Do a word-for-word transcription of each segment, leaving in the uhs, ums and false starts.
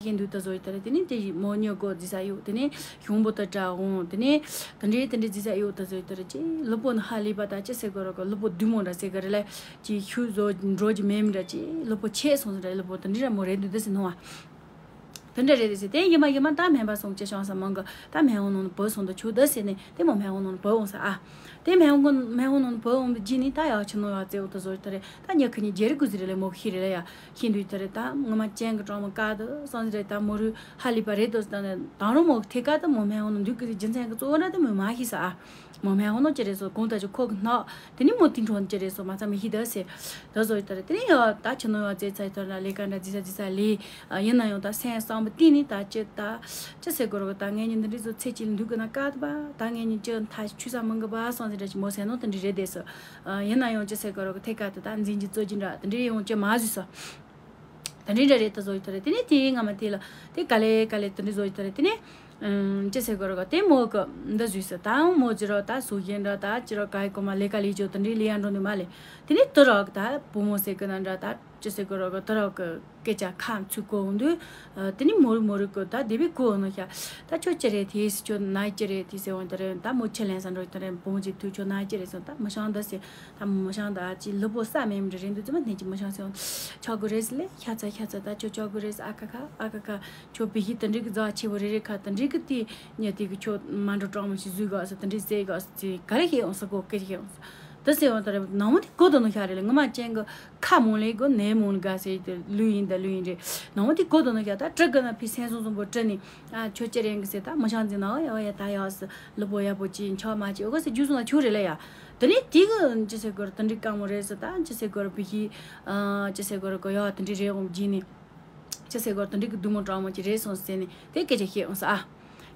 ཤེས་འདུག་ད་བཟོ་ཡི་ད་རེད། དེ་ནས་དེ་མོ་ཉོ་གོ་རྫི་ས་ཡོད། དེ་ནས་ཞུང་པོ་ད་དྲ་འོང་། དེ་ནས་དེ་འདྲའི་དེ་འདྲའི་རྫི་ས་ཡོད་ད་བཟོ་ཡི་ད་རེད། ཅི་ལུ་པོ་ནི་ཧ་ལས་པ་ད་ཅི་ཟེར་གོ་རོ་གོ་ལུ་པོ་བདུད་མོ་འདྲ་ཟེར་གི་རེད་ལ། ཅི་ཤུ་བཟོ་འགྲོ་གི་མེད་མི་འདྲ། ཅི་ལུ་པོ་ཆེ་སོང་ཟེར་རེད། ལུ་པོ་དེ་འདྲའི་ར་མོ་རེད་འདུག་ད་ཟེར་ནོ་བ། དེ་འདྲ་རེད་ཟེར། དེ་ཡིན་མ་ཡིན་མ་ད་སྨན་པ་སོང་ཅི་བྱང་ས་མང་གི་ད་སྨན་ཁང་ནང་བུད་སོང་ད་ཆུ་ད་ཟེར་ནས་དེ་མོ་སྨན་ཁང་ནང་བུད་འོང་ས་ཨ། དེ་སྨན་ཁང་སྨན་ཁང་ནང་བུད་འོང་བའི་རྗེས་ནས་ད་ཡག་ཆི་ནོ་ཡག་བཙལ་འོང་ད་བཟོ་ཡི་ད་རེད། ད་ཉི་ཁི་ཉི་རྒྱལ་རི་ཀུ་ཟི་རེད་ལ་མོ་ཤི་རེད་ལ་ཡ། ཤིན་ཏུ་དེ་རེད། ད་ངོ་མ་ཅན་གྱི་གྲོགས་མོ་དཀའ་དུ་སོང་ཟེར་རེད། ད་མོ་རུ་ཧ་ལི་པ་རེད་དོ་ཟེར། ད་དང་རུང་མོ་ཐེ་ཀ་ད་མོ་སྨན་ཁང་ནང་འདུག་གི་རྒྱུ་མཚན་གྱི་གཙོ་བོ་འདྲ་དེ་མོ་མ་ཤི་ས་ཨ། མོ་སྨན་ཁང་ནང་ཅི་རེད་སོ་གོང་ད་ཅི་ཁོ་གི་ནག་དེ་ནི་མོ་དེ་འཕྲོ་ཅི་རེད་སོ་མ་ཚང་མི་ཤི་ད་ཟེར། ད་བཟོ་ཡི་ད་རེད། དེ་ནི་ཡ་ད་ཆི་ནོ་ཡ་ཙེ་ཚ་ཡི་ཐོར་ན་ལས་ཀ་འདྲ་རྫི་ས་རྫི་ས་ལས་ཡིན་ན་ཡང་ད་སེམས་བསམ་པ་གཏིང་ནས་ད་ཅི་ད་ཅི་ཟེར་གོ་རོ་གི་ད་ངེད་གཉིས་འདི་འདྲའི་བཟོ་ཚེ་གཅིག་འདུག་གི་ན་དཀའ་ཐུབ་པ། ད་ངེད་གཉིས་ཅི་མཐའ་ཆུད་ས་མང་གི་པ་སོང་ཟེར་འདྲ་ཅི་མོ་སེམས་ནང་དེ་འདྲ་རེད་དེ་སོ། ཡིན་ན་ཡང་ཅི་ཟེར་གོ་རོ་གི་ཐད་ཀ་དུ་ད་འཛིན་གྱི་རྩོད་ཀྱི་འདྲ་དེ་འདྲའི་ཡང་ཅི་མ་བཟོས་སོ། དེ་འདྲའི་འདྲ་རེད་ད་བཟོ་ཡི་ད་རེད། དེ་ནས་དེའི་སྔ་མ་དེ་ལ་དེ་ག་ལེ་ག་ལེ་དེ་འདྲ་བཟོ་ཡི་ད་རེད། དེ་ནས་ཅི་ཟེར་གོ་རོ་གི་དེ་མོ་གི་འདི་བཟོས་སོ། ད་མོ་ཅི་རོ་ད་སུ་ཡིན་འདྲ་ད་ཅི་རོ་ག་ཡི་གོ་མ་ལས་ཀ་ལས་ཅོ་དེ་འདྲའི་ལས་ཡ་འགྲོ་འདུག་མ་ལས། དེ་ནས་དུ་རོག་ད་བུ་མོ་ཟེར་གི་ན་འདྲ་ད་ཅི་ཟེར་གི་རོག་གི་དུ་རོག་གི་སྐད་ཆ་ཁ་ཚུགས་གོ་འོང་དུས། དེ་ནས་མོ་རུ་མོ་རུ་གི་ད་དེ་བས་གོ་འོང་ཤ། ད་ཁྱོད་ཅི་རེད་དེ་ཟེར། ཁྱོད་ན་ཅི་རེད་དེ་ཟེར་འོང་དེ་རེད། ད་མོ་ཆི་ལན་ས་འགྲོ་དེ་རེད། བུ་མོ་ཅིག་ཐུག་ཁྱོད་ན་ཅི་རེད་ཟེར། ད་མི་ཤང་ད་ཟེར། ད་མི་ཤང་ད་ཅི་ལུ་པོ་ས་མེད་མི་རེད་འདུག་ཙི་མ་ནས་ཅི་མི་ཤང་ཟེར་འོང་། ཆོག་གི་རེད་ཟེར་ལེ། ཤ་ཚ་ཤ་ཚ་ད་ཁྱོད་ཆོག་གི་རེད་ཟེར། ཨ་ཁ་ཁ་ཨ་ཁ་ཁ། ཁྱོད་བི་ཧི་དེ་འདྲི་གི་རྫ་ཆེ་བོ་རེ་རེ་ཁ་དེ་འདྲི་གི་དེ་ཉེ་དེ་གི་ཁྱོད་མ་འགྲོ་གྲོགས་མོ་ཞིག་བཟོས་ག་ཟེར། དེ་འདྲི་ཟེར་ག་ཟེར་ག་རེ་ཤེས་འོང་ས་གོ་སྐད་ཤེས་འོང་ས། དེ་ཟེར་བ་ད་རེད། ནང་མོ་དེ་གོ་དོ་ནོ་ཤ་རེད་ལ་ངོ་མ་ཅན་གི་ཁ་མོ་ལེ་གོ་ནས་མོ་ལེ་ག་ཟེར་དེ་ལུས་ཡིན་ད་ལུས་ཡིན་རེད། ནང་མོ་དེ་གོ་དོ་ནོ་ཤ་ད་དྲི་གི་ན་ཕི་སེང་སོང་སོང་པོ་དྲི་ནི་ཨ་ཁྱོད་ཅི་རེད་གི་ཟེར། ད་མི་ཤང་འཛིན་ན་ཨོ་ཡ་ཨོ་ཡ་ད་ཡ་ཟེར་ལུ་པོ་ཡ་པོ་ཅི་ཆོག་མ་ཅི་ཨོ་ག་ཟེར་རྒྱུ་སོང་ན་ཆུ་རེད་ལ་ཡ། དེ་ནས་དེ་གི་ཅི་ཟེར་གོ་ར་དེ་འདྲི་དཀའ་མོ་རེད་ཟེར། ད་ཅི་ཟེར་གོ་ར་བི་ཧི་ཨ་ཅི་ཟེར་གོ་ར་གོ་ཡ་དེ་འདྲི་རེད་འོང་རྗེས་ནི། ཅི་ཟེར་གོ་ར་དེ་འདྲི་གི་བདུད་མོ་གྲོགས་མོ་ཅིག་རེད་སོང་ཟེར་ནས་དེ་སྐད་ཆ་བཤད་འོང་ས་ཨ།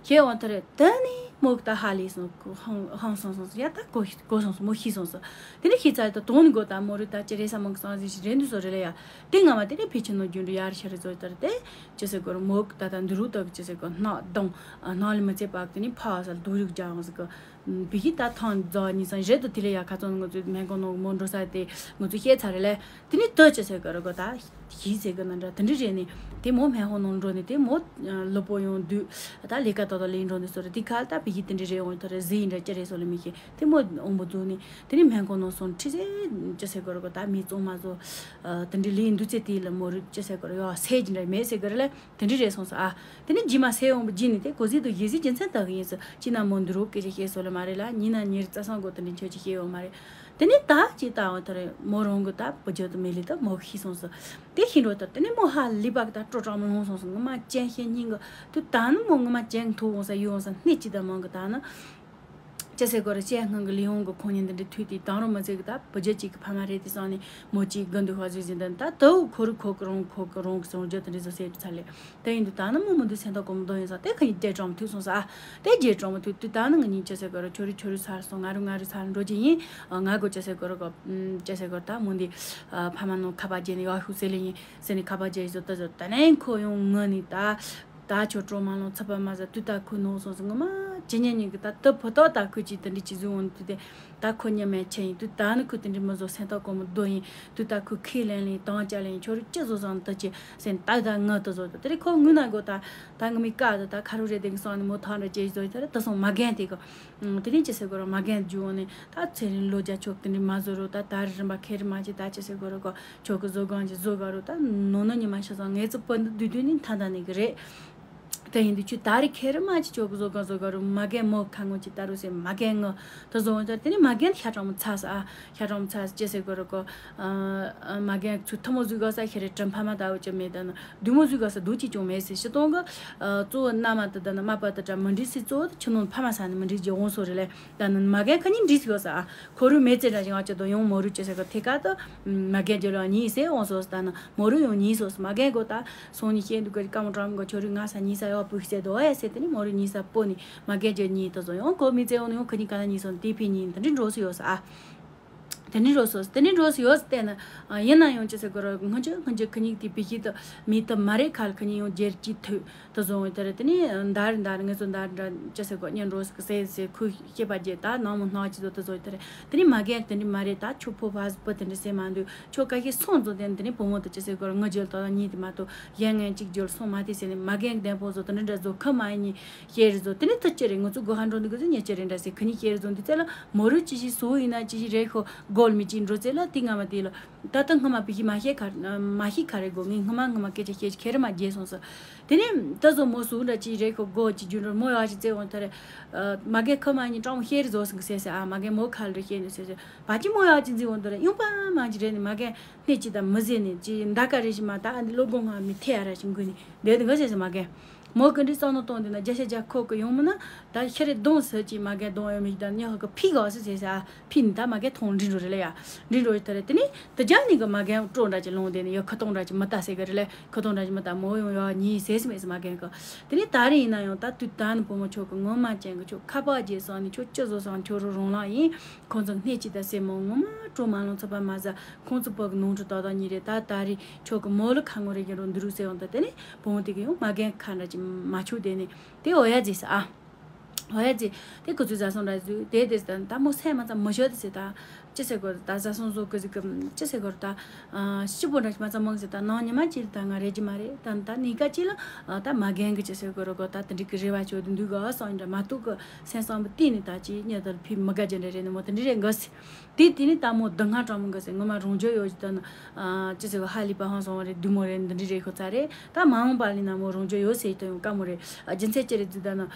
བཤད་འོང་ཐ་རེ་དེ་ནི་མོ་གི་ད་ཧ་ལས་སོང་། ཧང་ཧང་སོང་སོང་ཡ། ད་གོ་གོ་སོང་སོང་མོ་ཤི་སོང་སོང་། དེ་ནི་ཤི་ཚར་ད་དོང་ནི་གོ་ད་མོ་རུ་ད་ཅི་རེད་ས་མོ་གི་སང་ཟིག་ཞིག་རེད་འདུག་སོ་རེད་ལ་ཡ། དེ་སྔ་མ་དེ་ནི་ཕི་ཆི་ནོ་རྒྱུན་དུ་ཡར་ཤ་རེ་ཟོ་ད་རེ་དེ་ཅི་ཟེར་གོ་ར་མོ་གི་ད་ད་འདི་རུ་ད་གི་ཅི་ཟེར་གོ་སྣ་གདོང་སྣ་ལ་མི་ཚེ་བག་དེ་ནི་ཕ་ས་སྡུག་རུག་རྒྱག་འོང་ཟིག་གི་བི་ཧི་ད་ཐང་རྫ་ཉི་སང་རེད་དུ་དེ་ལས་ཡ་ཁ་ཚོན་ང་ཚོའི་སྨན་ཁང་ནང་མོ་འགྲོ་ས་དེ་ང་ཚོ་བཤད་ཚར་རེད་ལས། དེ་ནི་ལྟོས་ཅི་ཟེར་གི་རེད་གོ་ད་ཞིག་ཟེར་གི་ན་འདྲ་དེ་འདྲི་རེད་ནི། དེ་མོ་སྨན་ཁང་ནང་འགྲོ་ནི་དེ་མོ་ལུ་པོ་ཡོང་དུས་ད་ལས་ཀ་ཏག་ཏག་ལས་འགྲོ་ནི་སོ་རེད། དེ་ཁ་ད་བི་ཧི་དེ་འདྲི་རེད་འོང་ཐོ་རེད་ཟི་ཡིན་འདྲ་ཅི་རེད་སོ་ལ་མི་ཤེས། དེ་མོ་འོང་པོ་འཛུགས་ནི་དེ་ནི་སྨན་ཁང་ནང་སོང་ཁྲི་ཟེར་ཅི་ཟེར་གི་རེད་གོ་ད་མི་གཙང་མ་བཟོ་དེ་འདྲི་ལས་འདུག་ཚེ་དེ་ལ་མོ་རུ་ཅི་ཟེར་གི་རེད་ཡོ་སེ་ཇི་འདྲ་མེད་ཟེར་གི་རེད་ལས། དེ་འདྲ་རེད་སོང་ས་ཨ། དེ་ནས་རྗེས་མ་སེ་འོང་པོ་རྗེས་ནས་དེ་གོ་ཟི་དུ་ཡེ་ཟི་རྒྱུ་མཚན་དག་གི་ཡིན་ས་ཅི་ན་མོ་འདི་རུ་སྐད་ཆ་བཤད་སོ་ལ་མ་རེད་ལ་ཉིན་ན་ཉེར་རྩ་སང་གོ་དེ་འདྲ་ཆོས་ཅི་བཤད་ཡོད་མ་རེད། དེ་ནས་ད་ཅི་ལྟ་བ་ཐ་རེ་མོ་རང་གི་ད་བུ་རྒྱུད་དུ་མེད་ལི་ད་མོ་ཤི་སོང་ས། དེ་ཤི་འགྲོ་ད་དེ་ནས་མོ་ཧ་ལི་པ་གི་ད་སྤྲོ་གྲང་མོ་ལོང་སོང་ས་ངོ་མ་ཅན་ཤེས་སྙིང་གི་དུ་ད་ནི་མོ་ངོ་མ་ཅན་ཐུག་འོང་ས་ཡུལ་འོང་ས་སྣེ་ཅི་ད་མང་གི་ད་ནི། ཅི་ཟེར་གོ་ར་ཅན་སྔོན་གི་ལི་ཡོང་གི་ཁོང་གཉིས་འདི་འདྲ་ཐུག་དེ་དང་རོ་མ་ཚེ་གི་ད་བུ་རྒྱུད་ཅིག་གི་ཕ་མ་རེད་དེ་སང་ནི་མོ་ཅིག་དགུན་དུ་ཧ་ཟོས་ཟིན་ད་ད་དུ་ཁོ་རུ་ཁོ་གི་རོང་ཁོ་གི་རོང་གི་སོང་རྒྱུ་དེ་འདྲ་བཟོ་སེ་ཚར་ལེ། དེ་ཡིན་དུས་ད་ནི་མོ་མི་འདུག་སེམས་ཐག་གོ་མི་འདུག་ཡིན་ས་དེ་ཁ་ཡི་རྒྱས་གྲོང་མི་ཐུག་སོང་ས་ཨ། དེ་རྒྱས་གྲོང་མི་ཐུག་དུས་ད་ནི་ང་གཉིས་ཅི་ཟེར་གོ་ར་ཁྱོད་རུ་ཁྱོད་རུ་ཚར་སོང་ང་རུ་ང་རུ་ཚར་འགྲོ་རྒྱུ་ཡིན། ང་གོ་ཅི་ཟེར་གོ་ར་གོ་ཅི་ཟེར་གོ་ར་ད་མོ་འདི་ཕ་མ་ནང་ཁ་པར་རྒྱས་ནས་ཡག་ཤུགས་ཟེར་ལེ་ཡིན་ཟེར་ནས་ཁ་པར་རྒྱས་བཟོ་ད་བཟོ་ད་ནས་ཁོ་ཡོང་ངུ་ནས་ད། ད་ཁྱོད་སྤྲོ་མ་ལོང་ཚ་པ་མ་ཟ་དུས་ད་ཁོ་ནོ་སོང་སོང་ངོ་མ་ཇི་ཉན་ཉན་གི་ད་ད་ཕོ་ཏོ་ད་ཁོ་ཅི་དེ་འདྲི་ཅི་བཟོ་འོང་དུས་དེ་ད་ཁོ་ཉི་མ་ཆེ་ཡིན་དུས་ད་ནི་ཁོ་དེ་འདྲི་མི་བཟོ་སེམས་ཐག་གོ་མི་འདུག་ཡིན་དུས་ད་ཁོ་ཁས་ལེན་ལེན་དང་ཅ་ལེན་ཁྱོད་རུ་ཅི་བཟོ་སང་ད་ཅི་སེམས་ད་ད་ངུ་ད་བཟོ་ད་དེ་རེ་ཁོ་ངུ་ན་གོ་ད་ད་ངུ་མི་ཀ་ད་ད་ཁ་རུ་རེ་དེ་གི་སོང་ནི་མོ་ཐང་རེ་ཅི་བཟོ་ད་རེ་ད་སོང་མ་རྒན་དེ་གི་དེ་རིང་ཅི་ཟེར་གོ་ར་མ་རྒན་རྒྱུ་འོང་ནི་ད་ཚེ་རིང་ལོ་བརྒྱ་ཆོག་དེ་འདྲི་མ་བཟོ་རུ་ད་ད་རེ་རིམ་པ་ཁེ་རི་མ་ཅི་ད་ཅི་ཟེར་གོ་ར་གོ་ཆོག་གི་བཟོ་གང་ཅི་བཟོ་ག་རུ་ད་ནོ་ནོ་ཉི་མ་ཤ་ཚང་ངེ་ཚོ་པོ་འདི་དུས་དུས་ནི་ཐ་ད་ནི་གི་རེད། དེ་ཡིན་དུས་ཁྱོད་ད་རེ་ཁེ་རི་མ་ཅི་ཆོག་གི་བཟོ་གང་བཟོ་ག་རུ་མ་རྒན་མོ་ཁ་ངོ་ཅི་ད་རུ་སེ་མ་རྒན་ངོ་ད་བཟོ་འོང་ད་དེ་ནི་མ་རྒན་ཤ་གྲང་མོ་ཚ་ས་ཨ་ཤ་གྲང་མོ་ཚ་ས་ཅི་ཟེར་གོ་རུ་གོ་མ་རྒན་ཚུ་ཐུ་མོ་བཟོ་ག་ས་ཁེ་རི་དྲིན་ཕ་མ་ད་འུ་ཅི་མེད་ད་ནི་བདུད་མོ་བཟོ་ག་ས་སྡུག་ཅི་ཅུང་མེད་ཟེར་ཤི་སྟོང་གི་གཙོ་བོ་མནའ་མ་ད་ད་ནི་མ་པ་ད་དྲ་མི་འགྲིག་སི་གཙོ་བོ་ད་ཆུ་ནང་ཕ་མ་ས་ནི་མི་འགྲིག་རྒྱུ་འོང་སོ་རེད་ལེ། ད་ནི་མ་རྒན་ཁ་ཉིན་འདྲིས་ཡོད་ས་ཨ། ཁོ་རུ་མེད་ཚེ་འདྲ་ཞིག་ཨ་ཅི་དོ་ཡོང་མོ་རུ་ཅི་ཟེར་ག་ཐེ་ཀ་ཏོ། མ་རྒན་ཇོ་ལོ་གཉིས་ཟེར་འོང་སོ་ད་ནི་མོ་རུ་ཡོང་གཉིས་སོ་མ་རྒན་གོ་ད་སོང་ནི་ཤེས་འདུག་གི་ཀ་མོ་ཀྲམ་གོ་ཆོ་རུ་ང་ས་གཉིས་ས་ཡོ་པུ་ཟེར་དོ་ཨེ་ཟེར་དེ་ནི་མོ་རུ་གཉིས་ས་པོ་ནི་མ་རྒན་ཇོ་གཉིས་དོ་ཟོ་ཡོང་གོ་མི་ཚེ་འོང་ནི་ཡོང་ཁ་ཉིན་ཀ་ན་གཉིས་སོ་ནི་ཏི་ཕི་གཉིས་ད་འདྲི་འགྲོ་སུ་ཡོད་ས་ཨ། དེ་ནས་རོ་སོ་དེ་ནས་རོ་སོ་ཡོད་བལྟས་ན། ཡིན་ན་ཡང་ཅི་ཟེར་དགོས་ར་སྔོན་ཆད་སྔོན་ཆད་ཁ་ཉིག་དེ་བི་ཤི་དུ་མི་དུ་མ་རེད་ཁ་ལ་ཁ་ཉིག་ཡང་རྒྱལ་གྱི་ཐུ་དུ་བཟུང་བའི་དེ་རེད། དེ་ནས་འདར་འདར་ངེད་ཚོ་འདར་འདྲ་ཅི་ཟེར་དགོས་ཉན་རོ་སོ་གི་སེ་སེ་ཁུ་སྐྱེས་པ་རྒྱལ་ད་ནང་མོ་སྣང་ཅི་ཚོ་དུ་བཟོ་དེ་རེད། དེ་ནས་མ་རྒན་དེ་འདྲ་མ་རེད། ད་ཁྱོད་ཕོ་བ་བུ་དེ་འདྲ་སེ་མ་འདུག་ཁྱོད་ཀ་ཤི་སོང་ཚོ་དེ་དེ་ནས་བུ་མོ་དུ་ཅི་ཟེར་དགོས་ར་ངུ་རྒྱལ་དོ་ད་ཉིད་དེ་མ་གཏོགས་གཞན་ངན་གཅིག་རྒྱལ་སོང་མ་དེ་ཟེར་ནས་མ་རྒན་གདན་པོ་བཟོ་དེ་འདྲ་འདྲ་བཟོ་ཁ་མ་ཡིན་ཉི། ཤེར་བཟོ་དེ་ནི་ཐུ་ཅི་རེད། ང་ཚོ་སྒོ་ཧ་འགྲོ་འདུག་གི་ཚོ་ཉེ་ཅི་རེད་འདྲ་ཟེར་ཁི་ཉི་ཤེར་བཟོ་འདི་ཚེ་ལ་མོ་རུ་ཅི་ཞིག་བཟོ་ཡིན་ན་ཅི་ཞིག་རེད་ཤོ་སྒོལ་མི་ཅི་འགྲོ་ཚེ་ལ་དེ་སྔ་མ་དེ་ལ་ད་ལྟ་སྔ་མ་པི་ཤི་མ་ཤེས་ཁ་མ་ཤེས་ཁ་རེད་གོ་ངས་སྔ་མ་སྔ་མ་སྐད་ཆ་བཤད་ཁྱེད་ར་མ་རྒྱལ་སོང་ས། དེ་ནས་ད་བཟོ་མོ་བཟོ་འདྲ་ཅི་རེད་ཤོ་སྒོ་ཅི་རྒྱུ་འགྲོ་མོ་ཡག་ཅི་ཚེ་འོང་ཐ་རེད། མ་རྒན་ཁ་མ་ཉི་ཀྲང་ཤེར་བཟོ་སོང་གི་ཟེར་ཟེར་ཨ་མ་རྒན་མོ་ཁ་ལ་རེ་ཤེར་ནས་ཟེར་ཟེར་བ་ཅི་མོ་ཡག་ཅི་འཛི་འོང་ཐ་རེད་ཡོང་པ་མ་ཅི་རེད་ནས་མ་རྒན་སྣེ་ཅི་ད་མི་ཟེར་ནས་ཅི་འདའ་ཀ་རེ་ཞིག་མ་ད་ཨ་འདི་ལོ་སྒོ་ང་མི་ཐེ་ཨ་ར་ཞིག་འགུལ་ནས་འདས་འདི་ག་ཟེར་ཟེར་མ་རྒན། མོ་གི་འདྲི་བསམ་བློ་གཏོང་དུས་ན་བརྒྱ་ཆ་བརྒྱ་ཁོ་གི་ཡོང་མིན་ན་ད་ཤི་རེ་གདོང་ཟེར་གྱི་མ་རྒན་གདོང་ཡོད་མི་ད་ཉག་གི་ཕི་ག་ཟེར་ཟེར་ས་ཕི་ནི་ད་མ་རྒན་ཐོང་འདྲི་འགྲོ་རེ་ལ་ཡ་འདྲི་འགྲོ་ཡི་ད་རེ། དེ་ནི་དུ་རྒྱ་ནི་གི་མ་རྒན་སྤྲོ་འདྲ་གྱི་ལོང་དེ་ནི་ཡོད་ཁ་གཏོང་འདྲ་གྱི་མི་ད་ཟེར་གི་རེ་ལ་ཁ་གཏོང་འདྲ་གྱི་མི་ད་མོ་ཡོང་ཡོད་ཉིས་ཟེར་ཟེར་མེད་ཟེར་མ་རྒན་གི། དེ་ནི་ད་རེ་ཡིན་ན་ཡང་ད་དུས་ད་ནི་བུ་མོ་ཆོ་གི་ངོ་མ་ཅན་གི་ཆོ་ཁ་པར་རྗེས་སང་ནི་ཆོ་ཅི་བཟོ་སང་ཆོ་རུ་རོང་ལང་ཡིན། ཁོང་ཚོ་སྣེ་གཅིག་ད་སེ་མོ་ངོ་མ་སྤྲོ་མ་ལོང་ཚོ་པ་མ་ཟ། ཁོང་ཚོ་བོད་ཀྱི་ནོར་འཁྲུལ་ཏག་ཏག་གཉིས་རེད། ད་ད་རེས་ཁྱོད་ཀྱི་མོ་ལ་ཁ་ངོ་རེ་གི་རོ་འདི་རུ་ཟེར་ཡོང་ད་དེ་ནི་བུ་མོ་དེ་གི་ཡང་མ་རྒན་ཁ་འདྲ་ཅིག་མ་ཆུག་དེ་ནི་དེ་འོ་ཡ་ཟེར་ས་ཨ། འོ་ཡ་ཟེར་དེ་ཁོ་ཚོའི་བཟའ་སོང་འདྲ་ཟུག་དེ་དེ་ཟེར་ད་མོ་སེམས་མ་ཚ་མི་ཤོད་དེ་ཟེར་ད་ཅི་ཟེར་གོ་ད་བཟའ་སོང་བཟོ་གི་ཟིག་གི་ཅི་ཟེར་གོ་ད་ཤི་པོ་འདྲ་ཅིག་མ་ཚ་མང་ཟེར་ད་ནང་ཉི་མ་གཅིག་ད་ང་རེ་ཅི་མ་རེད་ད་ད་ནི་ཀ་ཅི་ལ་ད་མ་རྒན་གི་ཅི་ཟེར་གོ་རོ་གོ་ད་དེ་འདྲི་གི་རེ་བ་ཆོད་དུ་འདུག་ག་སོང་འདྲ་མ་གཏུག་གི་སེམས་བསམ་པ་གཏིང་ནས་ད་ཅི་ཉེ་དར་ཕི་མི་དགའ་ཅན་འདྲ་རེད་ནི་མོ་དེ་འདྲི་རེད་འགོ་ཟེར། དེ་དེ་ནི་ད་མོ་སྡུག་བསྔལ་དྲང་མོ་འགའ་ཟེར་ངོ་མ་རང་རྒྱུ་ཡོད་ཀྱི་ད་ནི། ཅི་ཟེར་བ་ཧ་ལི་པ་ཧང་སོང་བ་རེད་བདུད་མོ་རེད་འདི་འདྲི་རེད་ཤོ་ཚ་རེད། ད་མ་འོངས་པ་ལི་ན་མོ་རང་རྒྱུ་ཡོད་ཟེར་ཏེ་ཡང་དཀའ་མོ་རེད། རྒྱུ་མཚན་ཅི་རེད་འདི་ད་ནི།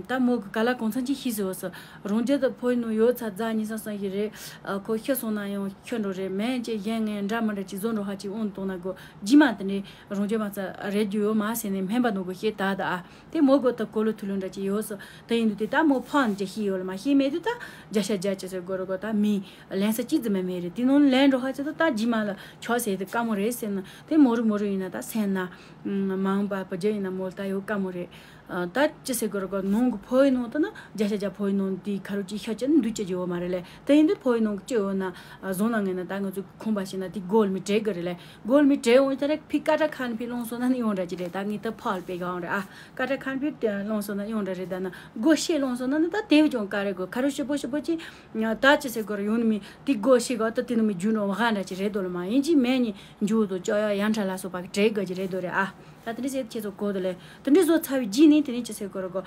ད་མོ་གི་ག་ལ་གོང་ཚང་ཅི་ཤི་ཟེར་བ་སོ། རང་རྒྱུ་དུ་ཕོ་ཡི་ནོ་ཡོད་ཚ་རྫ་ཉི་སང་སང་ཞིག་རེད། ཁོ་ཤི་སོང་ན་ཡང་ཤི་འགྲོ་རེད་མེད་ཅེ་གཞན་ངན་འདྲ་མི་འདྲ་ཅི་བཟོ་འགྲོ་ཧ་ཅི་འོང་གཏོང་ན་དགོ་རྗེས་མ་དེ་ནས་རང་རྒྱུ་མ་ཚ་རེད་རྒྱུ་ཡོད་མ་ཟེར་ནས་སྨན་པ་ནོ་གི་ཤེས་ད་ད་ཨ། དེ་མོ་གོ་ད་གོ་ལོ་ཐུ་ལོ་འདྲ་ཅིག་ཡོད་སོ། ད་ཡིན་དུས་དེ་ད་མོ་ཕང་ཅེ་ཤི་ཡོད་ལ་མ་ཤི་མེད་དུས་ད་བརྒྱ་ཆ་བརྒྱ་ཅེ་ཟེར་གོ་རོ་གོ་ད་མི་ལན་ས་ཅི་ཙི་མེ་མེ་རེད། དེ་ནང་ལན་འགྲོ་ཧ་ཅེ་ད་ད་ཇི་མ་ལ་ཆོག་ཟེར་དེ་དཀའ་མོ་རེད་ཟེར་ན་དེ་མོ་རུ་མོ་རུ་ཡིན་ན་ད་སེམས་ན་མང་པ་བུ་རྒྱ་ཡིན་ན་མོ་ལ་ད་ཡོད་དཀའ་མོ་རེད། ད་ཅི་ཟེར་གོ་རོ་གོ་ནང་གི་ཕོ་ཡི་ནང་ད་ན་བརྒྱ་ཆ་བརྒྱ་ཕོ་ཡི་ནང་དེ་ཁ་རུ་ཅི་ཤ་ཅེ་ན་འདུས་ཅེ་ཇི་ཡོད་མ་རེད་ལེ། ད་ཡིན་དུས་ཕོ་ཡི་ནང་གི་ཅི་ཡོད་ན་བཟོ་ན་ངེ་ན་ད་ང་ཚོ་ཁོམ་པ་ཤེས་ན་དེ་གོལ་མི་བྲེག་གི་རེད་ལེ། གོལ་མི་བྲེག་འོང་ད་རེད་ཕི་ཀ་ཏྲ་ཁན་ཕི་ལོང་སོ་ན་ནི་ཡོང་འདྲ་ཅི་རེད། ད་ངི་ད་ཕལ་པེ་ག་འོང་རེད་ཨ། ཀ་ཏྲ་ཁན་ཕི་ལོང་སོ་ན་ཡོང་འདྲ་རེད། ད་ན་སྒོ་ཤེས་ལོང་སོ་ན་ནི་ད་དེ་བི་ཅུང་ཀ་རེ་གོ་ཁ་རུ་ཤི་པོ་ཤི་པོ་ཅི་ད་ཅི་ཟེར་གོ་ར་ཡོང་ནི་མི་དེ་སྒོ་ཤེས་ག་ད་དེ་ནི་མི་རྒྱུ་ནོ་བ་ག་འདྲ་ཅི་རེད་དོ་ལ་མ་ཡིན་ཅི་མེད་ནི་འཇུ་དོ་ཅོ་ཡ་ཡ་འདྲ་ལ་སོ་པ་བྲེག་ག་ཅི་རེད་དོ་རེད་ཨ། ད་དེ་འདྲ་ཟེར་ཁྱེད་ཚོ་གོ་དོ་ལེ། དེ་འདྲ་བཟོ་ཚར་བའི་རྗེས་ནས་དེ་ནས་ཅི་ཟེར་གོ་ར་གོ་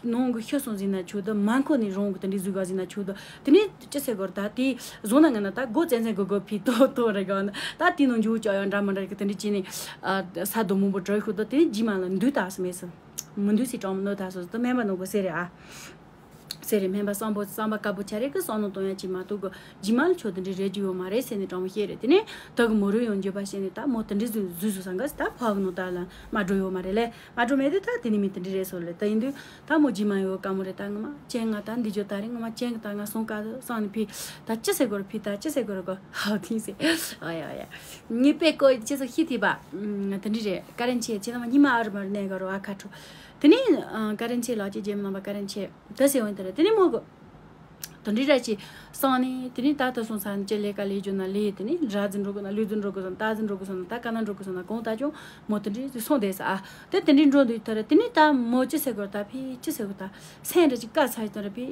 ནང་གི་ཤི་སོང་ཟིན་ན་ཆུ་དུ་མ་འཁོར་ནས་རང་གི་དེ་འདྲ་བཟོས་ག་ཟིན་ན་ཆུ་དུ་དེ་ནས་ཅི་ཟེར་གོ་ར་ད་དེ་བཟོ་ན་ངེ་ན་ད་སྒོ་ཙན་ཙན་གོ་གོ་ཕི་ཏོ་ཏོ་རེ་གོ་ན་ད་དེ་ནང་འཇུ་ཅོ་ཡ་འདྲ་མི་འདྲ་གི་དེ་འདྲ་བྱས་ནས་ས་རྡོ་མང་པོ་བྲོས་ཤུ་དུ་དེ་ནས་རྗེས་མ་ལ་འདུས་ད་སི་མེད་སི་མི་འདུས་སི་གྲོང་མི་ནོ་ད་སོ་སི་དུ་སྨན་པ་ནོ་གོ་སེ་རེད་ཨ། ཟེར་རེ་སྨན་པ་བསམ་པོ་བསམ་པ་དཀར་པོ་ཆ་རེ་གི་བསམ་བློ་གཏོང་ཡ་ཅིག་མ་གཏོགས་གི་རྗེས་མ་ལ་ཆོ་དེ་འདྲའི་རེད་རྒྱུ་ཡོད་མ་རེད་ཟེར་ནས་དྲང་མོ་བཤད་རེད། དེ་ནས་ད་གི་མོ་རུ་ཡོང་རྒྱུ་པ་བཤད་ནས་ད་མོ་དེ་འདྲའི་བཟོས་བཟོས་བཟོས་སང་ག་ཟེར་ད་ཕ་གི་ནོ་ད་ལ་མ་འགྲོ་ཡོད་མ་རེད་ལེ། མ་འགྲོ་མེད་དུས་ད་དེ་ནས་མི་དེ་འདྲའི་རེད་སོ་ལེ། ད་ཡིན་དུས་ད་མོ་རྗེས་མ་ཡོད་དཀའ་མོ་རེད། ད་ངོ་མ་ཅན་ང་ད་འདི་ཇོ་ད་རེད་ངོ་མ་ཅན་གི་ད་ང་སོང་ག་སང་ནས་ཕི་ད་ཅི་ཟེར་དགོས་རེད། ཕི་ད་ཅི་ཟེར་དགོས་རེད་གོ་ཧའོ་ཐིང་ཟེར། ཨ་ཡ་ཨ་ཡ་ངའི་པེ་ཀོ་ཅི་ཟེར་ཤི་ཐི་པ་དེ་འདྲའི་རེད། ཀ་རན་ཆེ་ཁྱེད་རྣམ་པ་ཉི་མ་ཨ་རུ་མ་རུ་གནས་དགོས་རེད་ཨ་ཁ་ཁྲོ། དེ་ནས་ཀ་རན་ཆེ་ལགས་ཀྱི་རྗེས་མ་རྣམ་པ་ཀ་རན་ཆེ། ད་ཟེར་འོང་དེ་རེད། དེ་ནས་མོ་གོ་དོན་འདྲི་ར་ཅི་སང་ནས་དེ་ནས་ད་ལྟ་སོང་ས་ནས་ཅི་ལས་ཀ་ལས་རྒྱུ་ན་ལས་དེ་ནས་ར་ཟིན་འགྲོ་གི་ན་ལུས་ཟིན་འགྲོ་གི་སོང་ད་ཟིན་འགྲོ་གི་སོང་ད་ཀ་ན་འགྲོ་གི་སོང་ན་གོང་ད་ཅུང་མོ་དེ་འདྲི་ཅི་སོང་བསྡད་ས་ཨ། དེ་དེ་འདྲི་འགྲོ་འདུག་ད་ར་དེ་ནས་ད་མོ་ཅི་ཟེར་གོ་ད་ཕི་ཅི་ཟེར་གོ་ད་སེམས་ར་ཅི་དཀའ་ཚ་ཡི་ད་ར་ཕི་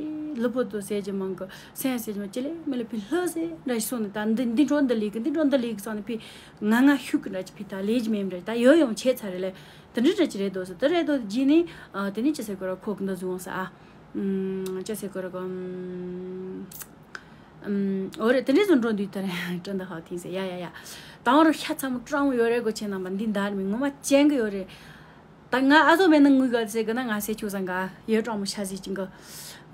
ལུ་པོ་དུ་ཟེར་གྱི་མང་གི་སེམས་ཟེར་གྱི་མ་ཅི་ལས་མི་ལ་ཕི་ལྷ་ཟེར་ར་ཞིག་སོང་ནས་ད་འདི་འདི་འགྲོ་འདི་ལས་གི་འདི་འགྲོ་འདི་ལས་གི་སོང་ནས་ཕི་ང་ང་ཤུགས་གི་ར་ཅི་ཕི་ད་ལས་ཀྱི་མེད་ར་ད་ཡོད་ཡོང་ཆེ་ཚ་རེ་ལས། དེ་འདྲ་འདྲ་ཅི་རེད་འདུག་ཟེར་དེ་རེད་འདུག་རྗེས་ནས་ཨ་དེ་ནས་ཅི་ཟེར་དགོས་ར་ཁོག་འདི་བཟུང་ཟེར་ཨ། ཨམ་ཅི་ཟེར་དགོས་ར་གོ་ཨམ་ཨམ་འོ་རེད། དེ་འདྲ་བཟུང་འགྲོ་འདུག་དེ་རེད་དྲན་འདི་ཧའོ་ཐིང་ཟེར་ཡ་ཡ་ཡ། དང་རུ་ཤ་ཚ་མོ་སྤྲང་མོ་ཡོད་རེད་གོ་ཁྱེད་རྣམ་པ་འདི་འདར་མི་ངོ་མ་ཅན་གི་ཡོད་རེད། ད་ང་ཨ་ཟོ་མེད་ན་ངུས་ག་ཟེར་གི་ན་ང་སེ་ཆུ་ཟང་ག་ཡོད་སྤྲང་མོ་ཤ་ཟིག་ཅིང་གི།